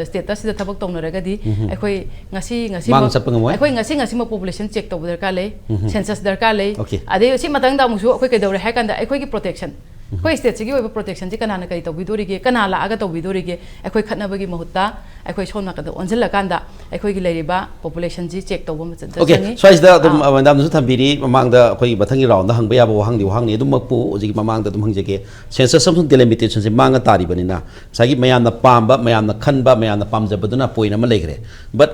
ꯁ꯭ꯇꯦꯇꯁꯁꯤꯗ ꯊꯕꯛ ꯇꯧꯅꯔꯒꯗꯤ ꯑꯩꯈꯣꯏ ꯉꯁꯤ, ꯉꯁꯤꯃꯛ, ꯃꯥꯡ ꯆꯠꯄ ꯉꯝꯃꯣꯏ꯫ ꯑꯩꯈꯣꯏ ꯉꯁꯤ, ꯉꯁꯤꯃꯛ ꯄꯣꯄꯨꯂꯦꯁꯟ ꯆꯦꯛ ꯇꯧꯕ ꯗꯔꯀꯥꯔ ꯂꯩ, ꯁꯦꯟꯁꯁ ꯗꯔꯀꯥꯔ ꯂꯩ꯫ Okay. ꯑꯗꯩ ꯁꯤ ꯃꯇꯥꯡꯗ ꯑꯃꯨꯛꯁꯨ ꯑꯩꯈꯣꯏ ꯀꯩꯗꯧꯔꯦ ꯍꯥꯏ ꯀꯥꯟꯗ ꯑꯩꯈꯣꯏꯒꯤ ꯄ꯭ꯔꯣꯇꯦꯛꯁꯟ, ꯑꯩꯈꯣꯏ ꯁ꯭ꯇꯦꯠꯁꯤꯒꯤ ꯑꯣꯏꯕ ꯄ꯭ꯔꯣꯇꯦꯛꯁꯟꯁꯤ ꯀꯅꯥꯅ ꯀꯔꯤ ꯇꯧꯕꯤꯗꯣꯔꯤꯒꯦ, ꯀꯅꯥ ꯂꯥꯛꯑꯒ ꯇꯧꯕꯤꯗꯣꯔꯤꯒꯦ, ꯑꯩꯈꯣꯏ ꯈꯠꯅꯕꯒꯤ ꯃꯍꯨꯠꯇ ꯑꯩꯈꯣꯏ ꯁꯣꯝ ꯅꯥꯀꯟꯗ ꯑꯣꯟꯁꯤꯜꯂꯀꯥꯟꯗ ꯑꯩꯈꯣꯏꯒꯤ ꯂꯩꯔꯤꯕ ꯄꯣꯄꯨꯂꯦꯁꯟꯁꯤ ꯆꯦꯛ ꯇꯧꯕ ꯑꯃ ꯆꯪ-, Okay, ꯆꯪꯉꯤ꯫ ꯁ꯭ꯋꯥꯏꯁꯤꯗ ꯑꯗꯨꯝ ꯑꯥ꯫ ꯃꯦꯗꯥꯝꯅꯁꯨ ꯊꯝꯕꯤꯔꯤ, ꯃꯃꯥꯡꯗ ꯑꯩꯈꯣꯏꯒꯤ ꯃꯊꯪꯒꯤ ꯔꯥꯎꯟꯗ ꯍꯪꯕ ꯌꯥꯕ ꯋꯥꯍꯪꯗꯤ ꯋꯥꯍꯪꯅꯤ, ꯑꯗꯨꯃꯛꯄꯨ ꯍꯧꯖꯤꯛꯀꯤ ꯃꯃꯥꯡꯗ ꯑꯗꯨꯝ ꯍꯪꯖꯒꯦ꯫ ꯁꯦꯟꯁꯁ ꯑꯃꯁꯨꯡ ꯗꯤꯂꯤꯃꯤꯇꯦꯁꯟꯁꯦ ꯃꯥꯡꯉ ꯇꯥꯔꯤꯕꯅꯤꯅ ꯉꯁꯥꯏꯒꯤ ꯃꯌꯥꯝꯅ ꯄꯥꯝꯕ, ꯃꯌꯥꯝꯅ ꯈꯟꯕ, ꯃꯌꯥꯝꯅ ꯄꯥꯝꯖꯕꯗꯨꯅ ꯄꯣꯏꯟ ꯑꯃ ꯂꯩꯈ꯭ꯔꯦ꯫ But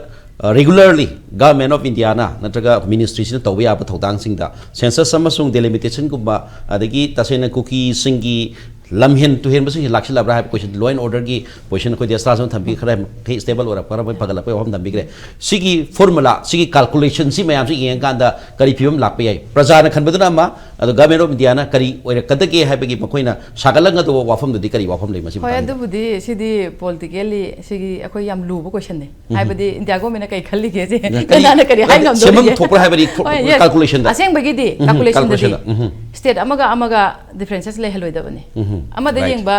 regularly Government of Indiaꯅ ꯅꯠꯇ꯭ꯔꯒ ꯃꯤꯅꯤꯁꯇ꯭ꯔꯤꯁꯤꯅ ꯇꯧꯕ ꯌꯥꯕ ꯊꯧꯗꯥꯡꯁꯤꯡꯗ ꯁꯦꯟꯁꯁ ꯑꯃꯁꯨꯡ ꯗꯤꯂꯤꯃꯤꯇꯦꯁꯟꯒꯨꯝꯕ, ꯑꯗꯒꯤ ꯇꯁꯦꯡꯅ ꯀꯨꯀꯤꯁꯤꯡꯒꯤ ꯂꯝꯍꯦꯟ ꯇꯨꯍꯦꯟꯕꯁꯤꯡꯁꯤ ꯂꯥꯛꯁꯤꯜꯂꯕ꯭ꯔꯥ ꯍꯥꯏꯕ ꯀꯣꯏꯁꯟ, law and orderꯒꯤ ꯀꯣꯏꯁꯟ ꯑꯩꯈꯣꯏ ꯗꯦꯁꯇꯥꯁꯨ ꯊꯝꯕꯤ, ꯈꯔ ꯃꯈꯩ ꯁ꯭ꯇꯦꯕꯜ ꯑꯣꯏꯔꯛꯄ, ꯈꯔ ꯃꯈꯩ ꯐꯒꯠꯂꯛꯄꯒꯤ ꯋꯥꯐꯝ ꯊꯝꯕꯤꯈ꯭ꯔꯦ꯫ ꯁꯤꯒꯤ ꯐꯣꯔꯃꯨꯂꯥ, ꯁꯤꯒꯤ ꯀꯥꯜꯀꯨꯂꯦꯁꯟꯁꯤ ꯃꯌꯥꯝꯁꯤ ꯌꯦꯡꯉꯀꯥꯟꯗ ꯀꯔꯤ ꯐꯤꯕꯝ ꯂꯥꯛꯄ ꯌꯥꯏ? ꯄ꯭ꯔꯖꯥꯅ ꯈꯟꯕꯗꯨꯅ ꯑꯃ, ꯑꯗꯣ Government of Indiaꯅ ꯀꯔꯤ ꯑꯣꯏꯔꯛꯀꯗꯒꯦ ꯍꯥꯏꯕꯒꯤ ꯃꯈꯣꯏꯅ ꯁꯥꯒꯠꯂꯛꯀꯗꯧꯕ ꯋꯥꯐꯝꯗꯨꯗꯤ ꯀꯔꯤ ꯋꯥꯐꯝ ꯂꯩ ꯃꯁꯤ ꯍꯣꯏ, ꯃꯇꯥꯡꯗ? ꯑꯗꯨꯕꯨꯗꯤ ꯁꯤꯗꯤ ꯄꯣꯂꯤꯇꯤꯀꯦꯜꯂꯤ ꯁꯤꯒꯤ ꯑꯩꯈꯣꯏ ꯌꯥꯝ ꯂꯨꯕ ꯀꯣꯏꯁꯟꯅꯦ꯫ ꯎꯝ꯫ ꯍꯥꯏꯕꯗꯤ ꯏꯟꯗꯤꯌꯥ ꯒꯣꯔꯃꯦꯟꯅ ꯀꯔꯤ ꯈꯜꯂꯤꯒꯦ ꯁꯤ, ꯀꯔꯤ, ꯀꯅꯥꯅ ꯀꯔꯤ ꯍꯥꯏ ꯍꯥꯏꯗꯤ ꯉꯝꯗꯣꯔꯤꯒꯦ? ꯁꯦꯝꯐꯝ ꯊꯣꯛꯄ꯭ꯔꯥ ꯍꯥꯏꯕꯗꯤ ꯊꯣꯛ-, ꯍꯣꯏ, yes. ꯀꯥꯜꯀꯨꯂꯦꯁꯟꯗ? ꯑꯁꯦꯡꯕꯒꯤꯗꯤ ꯎꯝ, ꯀꯥꯜꯀꯨꯂꯦꯁꯟꯗꯗꯤ ꯀꯥꯜꯀꯨꯂꯦꯁꯟꯗ, ꯎꯝ꯫ ꯁ꯭ꯇꯦꯠ ꯑꯃꯒ ꯑꯃꯒ ꯗꯤꯐ꯭ꯔꯦꯟꯁꯦꯁ ꯂꯩꯍꯜꯂꯣꯏꯗꯕꯅꯤ꯫ ꯎꯝ, ꯑꯃꯗ right. ꯌꯦꯡꯕ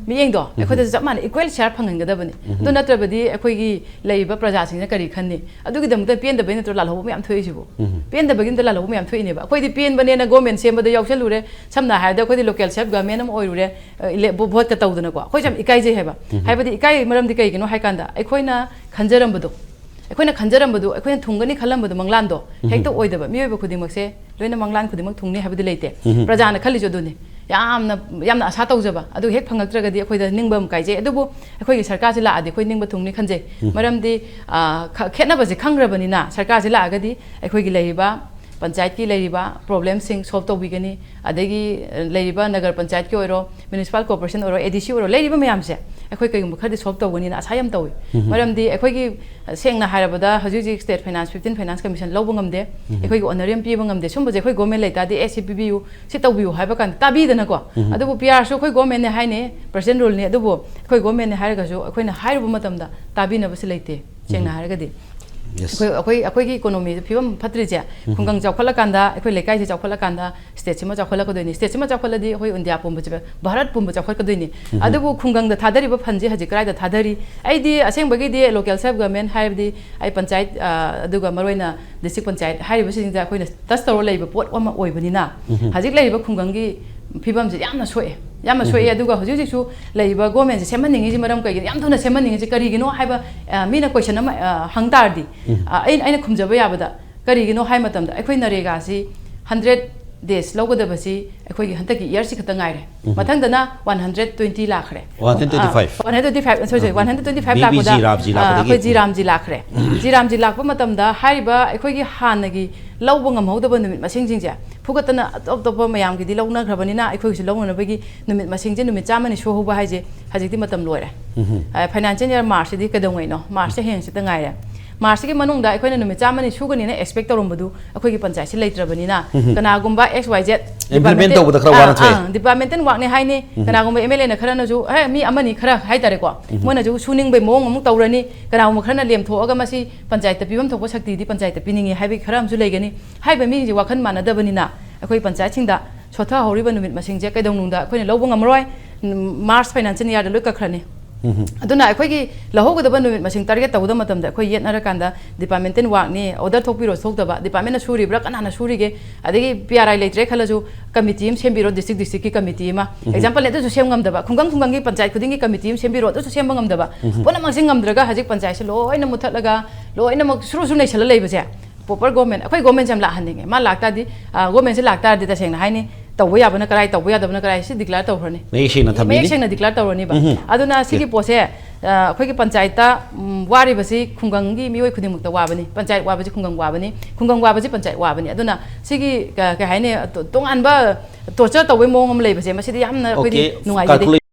ꯃꯤꯠꯌꯦꯡꯗꯣ ꯑꯩꯈꯣꯏꯗꯁꯨ ꯆꯞ ꯃꯥꯟꯅꯩ, ꯏꯀ꯭ꯋꯦꯜ ꯁꯤꯌꯥꯔ ꯐꯪꯍꯟꯒꯗꯕꯅꯤ꯫ ꯎꯝ꯫ ꯑꯗꯨ ꯅꯠꯇ꯭ꯔꯕꯗꯤ ꯑꯩꯈꯣꯏꯒꯤ ꯂꯩꯔꯤꯕ ꯄ꯭ꯔꯖꯥꯁꯤꯡꯅ ꯀꯔꯤ ꯈꯟꯅꯤ? ꯑꯗꯨꯒꯤꯗꯃꯛꯇ ꯄꯦꯟꯗꯕꯩ ꯅꯠꯇ꯭ꯔꯣ ꯂꯥꯜꯍꯧꯕ ꯃꯌꯥꯝ ꯊꯣꯛꯏꯁꯤꯕꯨ? ꯎꯝ꯫ ꯄꯦꯟꯗꯕꯒꯤ ꯅꯠꯇ꯭ꯔꯣ ꯂꯥꯜꯍꯧꯕ ꯃꯌꯥꯝ ꯊꯣꯛꯏꯅꯦꯕ꯫ ꯑꯩꯈꯣꯏꯗꯤ ꯄꯦꯟꯕꯅꯦꯅ ꯒꯣꯔꯃꯦꯟ ꯁꯦꯝꯕꯗ ꯌꯥꯎꯁꯜꯂꯨꯔꯦ꯫ ꯁꯝꯅ ꯍꯥꯏꯔꯕꯗ ꯑꯩꯈꯣꯏꯗꯤ ꯂꯣꯀꯦꯜ ꯁꯦꯜꯐ ꯒꯚꯔꯃꯦꯟ ꯑꯃ ꯑꯣꯏꯔꯨꯔꯦ, ꯑ, ꯏꯂꯦ-, ꯚꯣ-, ꯚꯣꯠꯀ ꯇꯧꯗꯅꯀꯣ꯫ ꯑꯩꯈꯣꯏꯁꯦ ꯌꯥꯝ ꯏꯀꯥꯏꯖꯩ ꯍꯥꯏꯕ꯫ ꯍꯥꯏꯕꯗꯤ ꯏꯀꯥꯏ ꯃꯔꯝꯗꯤ ꯀꯩꯒꯤꯅꯣ ꯍꯥꯏ ꯀꯥꯟꯗ ꯑꯩꯈꯣꯏꯅ ꯈꯟꯖꯔꯝꯕꯗꯣ, ꯑꯩꯈꯣꯏꯅ ꯈꯟꯖꯔꯝꯕꯗꯣ, ꯑꯩꯈꯣꯏꯅ ꯊꯨꯡꯒꯅꯤ ꯈꯜꯂꯝꯕꯗꯣ ꯃꯪꯂꯥꯟꯗꯣ ꯍꯦꯛꯇ ꯑꯣꯏꯗꯕ꯫ ꯃꯤꯑꯣꯏꯕ ꯈꯨꯗꯤꯡꯃꯛꯁꯦ ꯂꯣꯏꯅ ꯃꯪꯂꯥꯟ ꯈꯨꯗꯤꯡꯃꯛ ꯊꯨꯡꯅꯤ ꯍꯥꯏꯕꯗꯤ ꯂꯩꯇꯦ꯫ ꯄ꯭ꯔꯖꯥꯅ ꯈꯜꯂꯤꯁꯨ ꯑꯗꯨꯅꯤ꯫ ꯌꯥꯝꯅ, ꯌꯥꯝꯅ ꯑꯁꯥ ꯇꯧꯖꯕ, ꯑꯗꯨ ꯍꯦꯛ ꯐꯪꯉꯛꯇ꯭ꯔꯒꯗꯤ ꯑꯩꯈꯣꯏꯗ ꯅꯤꯡꯕ ꯑꯃ ꯀꯥꯏꯖꯩ꯫ ꯑꯗꯨꯕꯨ ꯑꯩꯈꯣꯏꯒꯤ ꯁꯔꯀꯥꯔꯁꯤ ꯂꯥꯛꯑꯗꯤ ꯑꯩꯈꯣꯏ ꯅꯤꯡꯕ ꯊꯨꯡꯅꯤ ꯈꯟꯖꯩ꯫ ꯃꯔꯝꯗꯤ, ꯑ, ꯈ-, ꯈꯦꯠꯅꯕꯁꯦ ꯈꯪꯈ꯭ꯔꯕꯅꯤꯅ ꯁꯔꯀꯥꯔꯁꯤ ꯂꯥꯛꯑꯒꯗꯤ ꯑꯩꯈꯣꯏꯒꯤ ꯂꯩꯔꯤꯕ ꯄꯟꯆꯥꯌꯠꯀꯤ ꯂꯩꯔꯤꯕ ꯄ꯭ꯔꯣꯕ꯭ꯂꯦꯝꯁꯤꯡ ꯁꯣꯜꯕ ꯇꯧꯕꯤꯒꯅꯤ, ꯑꯗꯒꯤ ꯂꯩꯔꯤꯕ ꯅꯒꯔ ꯄꯟꯆꯥꯌꯠꯀꯤ ꯑꯣꯏꯔꯣ, ꯃ꯭ꯌꯨꯅꯤꯁꯤꯄꯥꯜ ꯀꯣꯔꯄꯣꯔꯦꯁꯟ ꯑꯣꯏꯔꯣ, ꯑꯦ ꯗꯤ ꯁꯤ ꯑꯣꯏꯔꯣ, ꯂꯩꯔꯤꯕ ꯃꯌꯥꯝꯁꯦ ꯑꯩꯈꯣꯏ ꯀꯩꯒꯨꯝꯕ ꯈꯔꯗꯤ ꯁꯣꯜꯕ ꯇꯧꯒꯅꯤꯅ ꯑꯁꯥ ꯌꯥꯝ ꯇꯧꯏ꯫ ꯃꯔꯝꯗꯤ ꯑꯩꯈꯣꯏꯒꯤ, ꯁꯦꯡꯅ ꯍꯥꯏꯔꯕꯗ, ꯍꯧꯖꯤꯛ ꯍꯧꯖꯤꯛ state finance, fifteen finance commission ꯂꯧꯕ ꯉꯝꯗꯦ꯫ ꯑꯩꯈꯣꯏꯒꯤ ꯑꯣꯅꯔꯦꯔꯤꯌꯝ ꯄꯤꯕ ꯉꯝꯗꯦ꯫ ꯁꯨꯝꯕꯁꯦ ꯑꯩꯈꯣꯏ ꯒꯣꯔꯃꯦꯟ ꯂꯩꯇꯥꯔꯗꯤ, "ꯑꯦ, ꯁꯤ ꯄꯤꯕꯤꯌꯨ, ꯁꯤ ꯇꯧꯕꯤꯌꯨ" ꯍꯥꯏꯕ ꯀꯥꯟꯗ ꯇꯥꯕꯤꯗꯅꯀꯣ꯫ ꯑꯗꯨꯕꯨ ꯄꯤ ꯑꯥꯔꯁꯨ ꯑꯩꯈꯣꯏ ꯒꯣꯔꯃꯦꯟꯅꯦ ꯍꯥꯏꯅꯤ, ꯄ꯭ꯔꯁꯤꯗꯦꯟ ꯔꯨꯜꯅꯤ, ꯑꯗꯨꯕꯨ ꯑꯩꯈꯣꯏ ꯒꯣꯔꯃꯦꯟꯅꯦ ꯍꯥꯏꯔꯒꯁꯨ ꯑꯩꯈꯣꯏꯅ ꯍꯥꯏꯔꯨꯕ ꯃꯇꯝꯗ ꯇꯥꯕꯤꯅꯕꯁꯨ ꯂꯩꯇꯦ꯫ ꯁꯦꯡꯅ ꯍꯥꯏꯔꯒꯗꯤ ꯑꯩꯈꯣꯏ, ꯑꯩꯈꯣꯏ, ꯑꯩꯈꯣꯏꯒꯤ ꯏꯀꯣꯅꯣꯃꯤꯗ ꯐꯤꯕꯝ ꯐꯠꯇ꯭ꯔꯤꯁꯦ, ꯈꯨꯡꯒꯪ ꯆꯥꯎꯈꯠꯂꯀꯥꯟꯗ, ꯑꯩꯈꯣꯏ ꯂꯩꯀꯥꯏꯁꯤ ꯆꯥꯎꯈꯠꯂꯀꯥꯟꯗ ꯁ꯭ꯇꯦꯠꯁꯤꯃ ꯆꯥꯎꯈꯠꯂꯛꯀꯗꯣꯏꯅꯤ꯫ ꯁ꯭ꯇꯦꯠꯁꯤꯃ ꯆꯥꯎꯈꯠꯂꯗꯤ ꯑꯩꯈꯣꯏ ꯏꯟꯗꯤꯌꯥ ꯄꯨꯝꯕꯁꯦ, ꯚꯥꯔꯠ ꯄꯨꯝꯕ ꯆꯥꯎꯈꯠꯀꯗꯣꯏꯅꯤ꯫ ꯑꯗꯨꯕꯨ ꯈꯨꯡꯒꯪꯗ ꯊꯥꯗꯔꯤꯕ ꯐꯟꯁꯦ ꯍꯧꯖꯤꯛ ꯀꯗꯥꯏꯗ ꯊꯥꯗꯔꯤ? ꯑꯩꯗꯤ ꯑꯁꯦꯡꯕꯒꯤꯗꯤ ꯂꯣꯀꯦꯜ ꯁꯦꯜꯐ ꯒꯚꯔꯟꯃꯦꯟ ꯍꯥꯏꯕꯗꯤ ꯑꯩ ꯄꯟꯆꯥꯌꯠ, ꯑ, ꯑꯗꯨꯒ ꯃꯔꯨꯑꯣꯏꯅ ꯗꯤꯁꯇ꯭ꯔꯤꯛ ꯄꯟꯆꯥꯌꯠ ꯍꯥꯏꯔꯤꯕꯁꯤꯡꯁꯤꯗ ꯑꯩꯈꯣꯏꯅ ꯇꯆ ꯇꯧꯔ ꯂꯩꯕ ꯄꯣꯠ ꯑꯃ ꯑꯣꯏꯕꯅꯤꯅ, ꯍꯧꯖꯤꯛ ꯂꯩꯔꯤꯕ ꯈꯨꯡꯒꯪꯒꯤ ꯐꯤꯕꯝꯁꯦ ꯌꯥꯝꯅ ꯁꯣꯛꯑꯦ, ꯌꯥꯝꯅ ꯁꯣꯛꯑꯦ꯫ ꯑꯗꯨꯒ ꯍꯧꯖꯤꯛ ꯍꯧꯖꯤꯛꯁꯨ ꯂꯩꯔꯤꯕ ꯒꯣꯔꯃꯦꯟꯁꯦ ꯁꯦꯝꯍꯟꯅꯤꯡꯉꯤꯁꯤ ꯃꯔꯝ ꯀꯩꯒꯤꯅꯣ? ꯌꯥꯝ ꯊꯨꯅ ꯁꯦꯝꯍꯟꯅꯤꯡꯉꯤꯁꯤ ꯀꯔꯤꯒꯤꯅꯣ ꯍꯥꯏꯕ, ꯑ, ꯃꯤꯅ ꯀꯣꯏꯁꯟ ꯑꯃ, ꯑ, ꯍꯪ ꯇꯥꯔꯗꯤ, ꯑ, ꯑꯩꯅ, ꯑꯩꯅ ꯈꯨꯝꯖꯕ ꯌꯥꯕꯗ, ꯀꯔꯤꯒꯤꯅꯣ ꯍꯥꯏ ꯃꯇꯝꯗ, ꯑꯩꯈꯣꯏ ꯅꯔꯦꯒꯥꯁꯤ ꯍꯟꯗ꯭ꯔꯦꯠ ꯗꯦꯖ ꯂꯧꯒꯗꯕꯁꯤ ꯑꯩꯈꯣꯏꯒꯤ ꯍꯟꯗꯛꯀꯤ ꯏꯌꯔꯁꯤ ꯈꯛꯇ ꯉꯥꯏꯔꯦ꯫ ꯃꯊꯪꯗꯅ ꯋꯥꯟ ꯍꯟꯗ꯭ꯔꯦꯠ ꯇ꯭ꯋꯦꯟꯇꯤ ꯂꯥꯛꯈ꯭ꯔꯦ꯫ One hundred twenty five. Uh, one hundred twenty five, sorry, sorry, one hundred twenty five B P ꯂꯥꯛꯄꯗ, ꯖꯤ ꯔꯥꯝꯖꯤ ꯑ, ꯂꯥꯛꯄꯗꯒꯤ꯫ ꯑꯩꯈꯣꯏ ꯖꯤ ꯔꯥꯝꯖꯤ ꯂꯥꯛꯈ꯭ꯔꯦ꯫ ꯖꯤ ꯔꯥꯝꯖꯤ ꯂꯥꯛꯄ ꯃꯇꯝꯗ ꯍꯥꯏꯔꯤꯕ ꯑꯩꯈꯣꯏꯒꯤ ꯍꯥꯟꯅꯒꯤ ꯂꯧꯕ ꯉꯝꯍꯧꯗꯕ ꯅꯨꯃꯤꯠ ꯃꯁꯤꯡꯁꯤꯡꯁꯦ ꯐꯨꯒꯠꯇꯅ ꯑꯇꯣꯞ ꯑꯇꯣꯞꯄ ꯃꯌꯥꯝꯒꯤꯗꯤ ꯂꯧꯅꯈ꯭ꯔꯕꯅꯤꯅ, ꯑꯩꯈꯣꯏꯒꯤꯁꯨ ꯂꯧꯅꯅꯕꯒꯤ ꯅꯨꯃꯤꯠ ꯃꯁꯤꯡꯁꯦ, ꯅꯨꯃꯤꯠ ꯆꯥꯝꯃꯅꯤ ꯁꯨꯍꯧꯕ ꯍꯥꯏꯁꯦ ꯍꯧꯖꯤꯛꯇꯤ ꯃꯇꯝ ꯂꯣꯏꯔꯦ꯫ ꯑ, ꯐꯥꯏꯅꯥꯟꯁꯤꯌꯦꯜ ꯏꯌꯥꯔ ꯃꯥꯔꯁꯁꯤꯗꯤ ꯀꯩꯗꯧꯉꯩꯅꯣ? ꯃꯥꯔꯁꯁꯦ ꯍꯌꯦꯡ ꯍꯪꯆꯤꯠꯇ ꯉꯥꯏꯔꯦ꯫ ꯃꯥꯔꯁꯁꯤꯒꯤ ꯃꯅꯨꯡꯗ ꯑꯩꯈꯣꯏꯅ ꯅꯨꯃꯤꯠ ꯆꯥꯝꯃꯅꯤ ꯁꯨꯒꯅꯤꯅ ꯑꯦꯛꯁꯄꯦꯛ ꯇꯧꯔꯝꯕꯗꯨ ꯑꯩꯈꯣꯏꯒꯤ ꯄꯟꯆꯥꯌꯠꯁꯤ ꯂꯩꯇ꯭ꯔꯕꯅꯤꯅ, ꯀꯅꯥꯒꯨꯝꯕ ꯑꯦꯛꯁ ꯋꯥꯏ ꯖꯦꯠ implement ꯇꯧꯕꯗ ꯈꯔ ꯋꯥꯅ ꯊꯣꯛꯑꯦ꯫ ꯑꯥ, ꯗꯤꯄꯥꯔꯠꯃꯦꯟꯇꯦꯜ ꯋꯥꯛꯅꯦ ꯍꯥꯏꯅꯤ꯫ ꯀꯅꯥꯒꯨꯝꯕ ꯑꯦꯝ ꯑꯦꯜ ꯑꯦꯅ ꯈꯔꯅꯁꯨ, "ꯑꯦ, ꯃꯤ ꯑꯃꯅꯤ ꯈꯔ ꯍꯥꯏꯇꯥꯔꯦꯀꯣ, ꯃꯣꯏꯅꯁꯨ ꯁꯨꯅꯤꯡꯕꯩ ꯃꯑꯣꯡ ꯑꯃꯨꯛ ꯇꯧꯔꯅꯤ, ꯀꯅꯥꯒꯨꯝꯕ ꯈꯔꯅ ꯂꯦꯝꯊꯣꯛꯑꯒ ꯃꯁꯤ ꯄꯟꯆꯥꯌꯠꯇ ꯄꯤꯐꯝ ꯊꯣꯛꯄ ꯁꯛꯇꯤꯗꯤ ꯄꯟꯆꯥꯌꯠꯇ ꯄꯤꯅꯤꯡꯉꯤ" ꯍꯥꯏꯕꯒꯤ ꯈꯔ ꯑꯃꯁꯨ ꯂꯩꯒꯅꯤ꯫ ꯍꯥꯏꯔꯤꯕ ꯃꯤꯁꯤꯡꯁꯦ ꯋꯥꯈꯜ ꯃꯥꯟꯅꯗꯕꯅꯤꯅ ꯑꯩꯈꯣꯏ ꯄꯟꯆꯥꯌꯠꯁꯤꯡꯗ ꯁꯣꯠꯊꯍꯧꯔꯤꯕ ꯅꯨꯃꯤꯠ ꯃꯁꯤꯡꯁꯦ ꯀꯩꯗꯧꯅꯨꯡꯗ ꯑꯩꯈꯣꯏꯅ ꯂꯧꯕ ꯉꯝꯃꯔꯣꯏ꯫ ꯎꯝ, ꯃꯥꯔꯁ ꯐꯥꯏꯅꯥꯟꯁꯤꯌꯦꯜ ꯏꯌꯥꯔꯗ ꯂꯣꯏ ꯀꯛꯈ꯭ꯔꯅꯤ꯫ ꯑꯗꯨꯅ ꯑꯩꯈꯣꯏꯒꯤ ꯂꯧꯍꯧꯒꯗꯕ ꯅꯨꯃꯤꯠ ꯃꯁꯤꯡ ꯇꯥꯔꯒꯦꯠ ꯇꯧꯕꯗ ꯃꯇꯝꯗ ꯑꯩꯈꯣꯏ ꯌꯦꯠꯅꯔꯀꯥꯟꯗ ꯗꯤꯄꯥꯔꯠꯃꯦꯟꯇꯦꯜ ꯋꯥꯛꯅꯤ, ꯑꯣꯔꯗꯔ ꯊꯣꯛꯄꯤꯔꯣ ꯊꯣꯛꯇꯕ, ꯗꯤꯄꯥꯔꯠꯃꯦꯟꯅ ꯁꯨꯔꯤꯕ꯭ꯔꯥ, ꯀꯅꯥꯅ ꯁꯨꯔꯤꯒꯦ, ꯑꯗꯒꯤ ꯄꯤ ꯑꯥꯔ ꯑꯥꯏ ꯂꯩꯇ꯭ꯔꯦ ꯈꯜꯂꯁꯨ ꯀꯃꯤꯇꯤ ꯑꯃ ꯁꯦꯝꯕꯤꯔꯣ, ꯗꯤꯁꯇ꯭ꯔꯤꯛ ꯗꯤꯁꯇ꯭ꯔꯤꯛꯀꯤ ꯀꯃꯤꯇꯤ ꯑꯃ꯫ ꯑꯦꯛꯖꯥꯝꯄꯜꯅꯦ, ꯑꯗꯨꯁꯨ ꯁꯦꯝ ꯉꯝꯗꯕ, ꯈꯨꯡꯒꯪ ꯈꯨꯡꯒꯪꯒꯤ ꯄꯟꯆꯥꯌꯠ ꯈꯨꯗꯤꯡꯒꯤ ꯀꯃꯤꯇꯤ ꯑꯃ ꯁꯦꯝꯕꯤꯔꯣ, ꯑꯗꯨꯁꯨ ꯁꯦꯝꯕ ꯉꯝꯗꯕ꯫ ꯄꯨꯝꯅꯃꯛꯁꯤ ꯉꯝꯗ꯭ꯔꯒ ꯍꯧꯖꯤꯛ ꯄꯟꯆꯥꯌꯠꯁꯦ ꯂꯣꯏꯅ ꯃꯨꯠꯊꯠꯂꯒ ꯂꯣꯏꯅꯃꯛ ꯁꯨꯔꯨ ꯁꯨꯔꯨ ꯅꯩꯁꯜꯂ ꯂꯩꯕꯁꯦ, ꯄ꯭ꯔꯣꯄꯔ ꯒꯣꯔꯃꯦꯟ, ꯑꯩꯈꯣꯏ ꯒꯣꯔꯃꯦꯟꯁꯦ ꯌꯥꯝ ꯂꯥꯛꯍꯟꯅꯤꯡꯉꯦ꯫ ꯃꯥ ꯂꯥꯛꯇꯥꯔꯗꯤ, ꯑ, ꯒꯣꯔꯃꯦꯟꯁꯦ ꯂꯥꯛꯇꯥꯔꯗꯤ ꯇꯁꯦꯡꯅ ꯍꯥꯏꯅꯤ, ꯇꯧꯕ ꯌꯥꯕꯅ ꯀꯔꯥꯏ, ꯇꯧꯕ ꯌꯥꯗꯕꯅ ꯀꯔꯥꯏ, ꯁꯤ ꯗꯤꯀ꯭ꯂꯦꯌꯔ ꯇꯧꯈ꯭ꯔꯅꯤ꯫ ꯃꯌꯦꯛ ꯁꯦꯡꯅ ꯊꯝꯕꯤꯅꯤ꯫ ꯃꯌꯦꯛ ꯁꯦꯡꯅ ꯗꯤꯀ꯭ꯂꯦꯌꯔ ꯇꯧꯔꯅꯤꯕ꯫ ꯑꯗꯨꯅ ꯁꯤꯒꯤ ꯄꯣꯠꯁꯦ ꯑ, ꯑꯩꯈꯣꯏꯒꯤ ꯄꯟꯆꯥꯌꯠꯇ, ꯎꯝ, ꯋꯥꯔꯤꯕꯁꯤ ꯈꯨꯡꯒꯪꯒꯤ ꯃꯤꯑꯣꯏ ꯈꯨꯗꯤꯡꯃꯛꯇ ꯋꯥꯕꯅꯤ꯫ ꯄꯟꯆꯥꯌꯠ ꯋꯥꯕꯁꯤ ꯈꯨꯡꯒꯪ ꯋꯥꯕꯅꯤ, ꯈꯨꯡꯒꯪ ꯋꯥꯕꯁꯤ ꯄꯟꯆꯥꯌꯠ ꯋꯥꯕꯅꯤ꯫ ꯑꯗꯨꯅ ꯁꯤꯒꯤ ꯀ-, ꯀꯩ ꯍꯥꯏꯅꯤ, ꯇꯣ-, ꯇꯣꯉꯥꯟꯕ torture ꯇꯧꯕꯩ ꯃꯑꯣꯡ ꯑꯃ ꯂꯩꯕꯁꯦ, ꯃꯁꯤꯗꯤ ꯌꯥꯝꯅ ꯑꯩꯈꯣꯏꯗꯤ Okay, ꯅꯨꯡꯉꯥꯏꯖꯗꯦ꯫ Calculate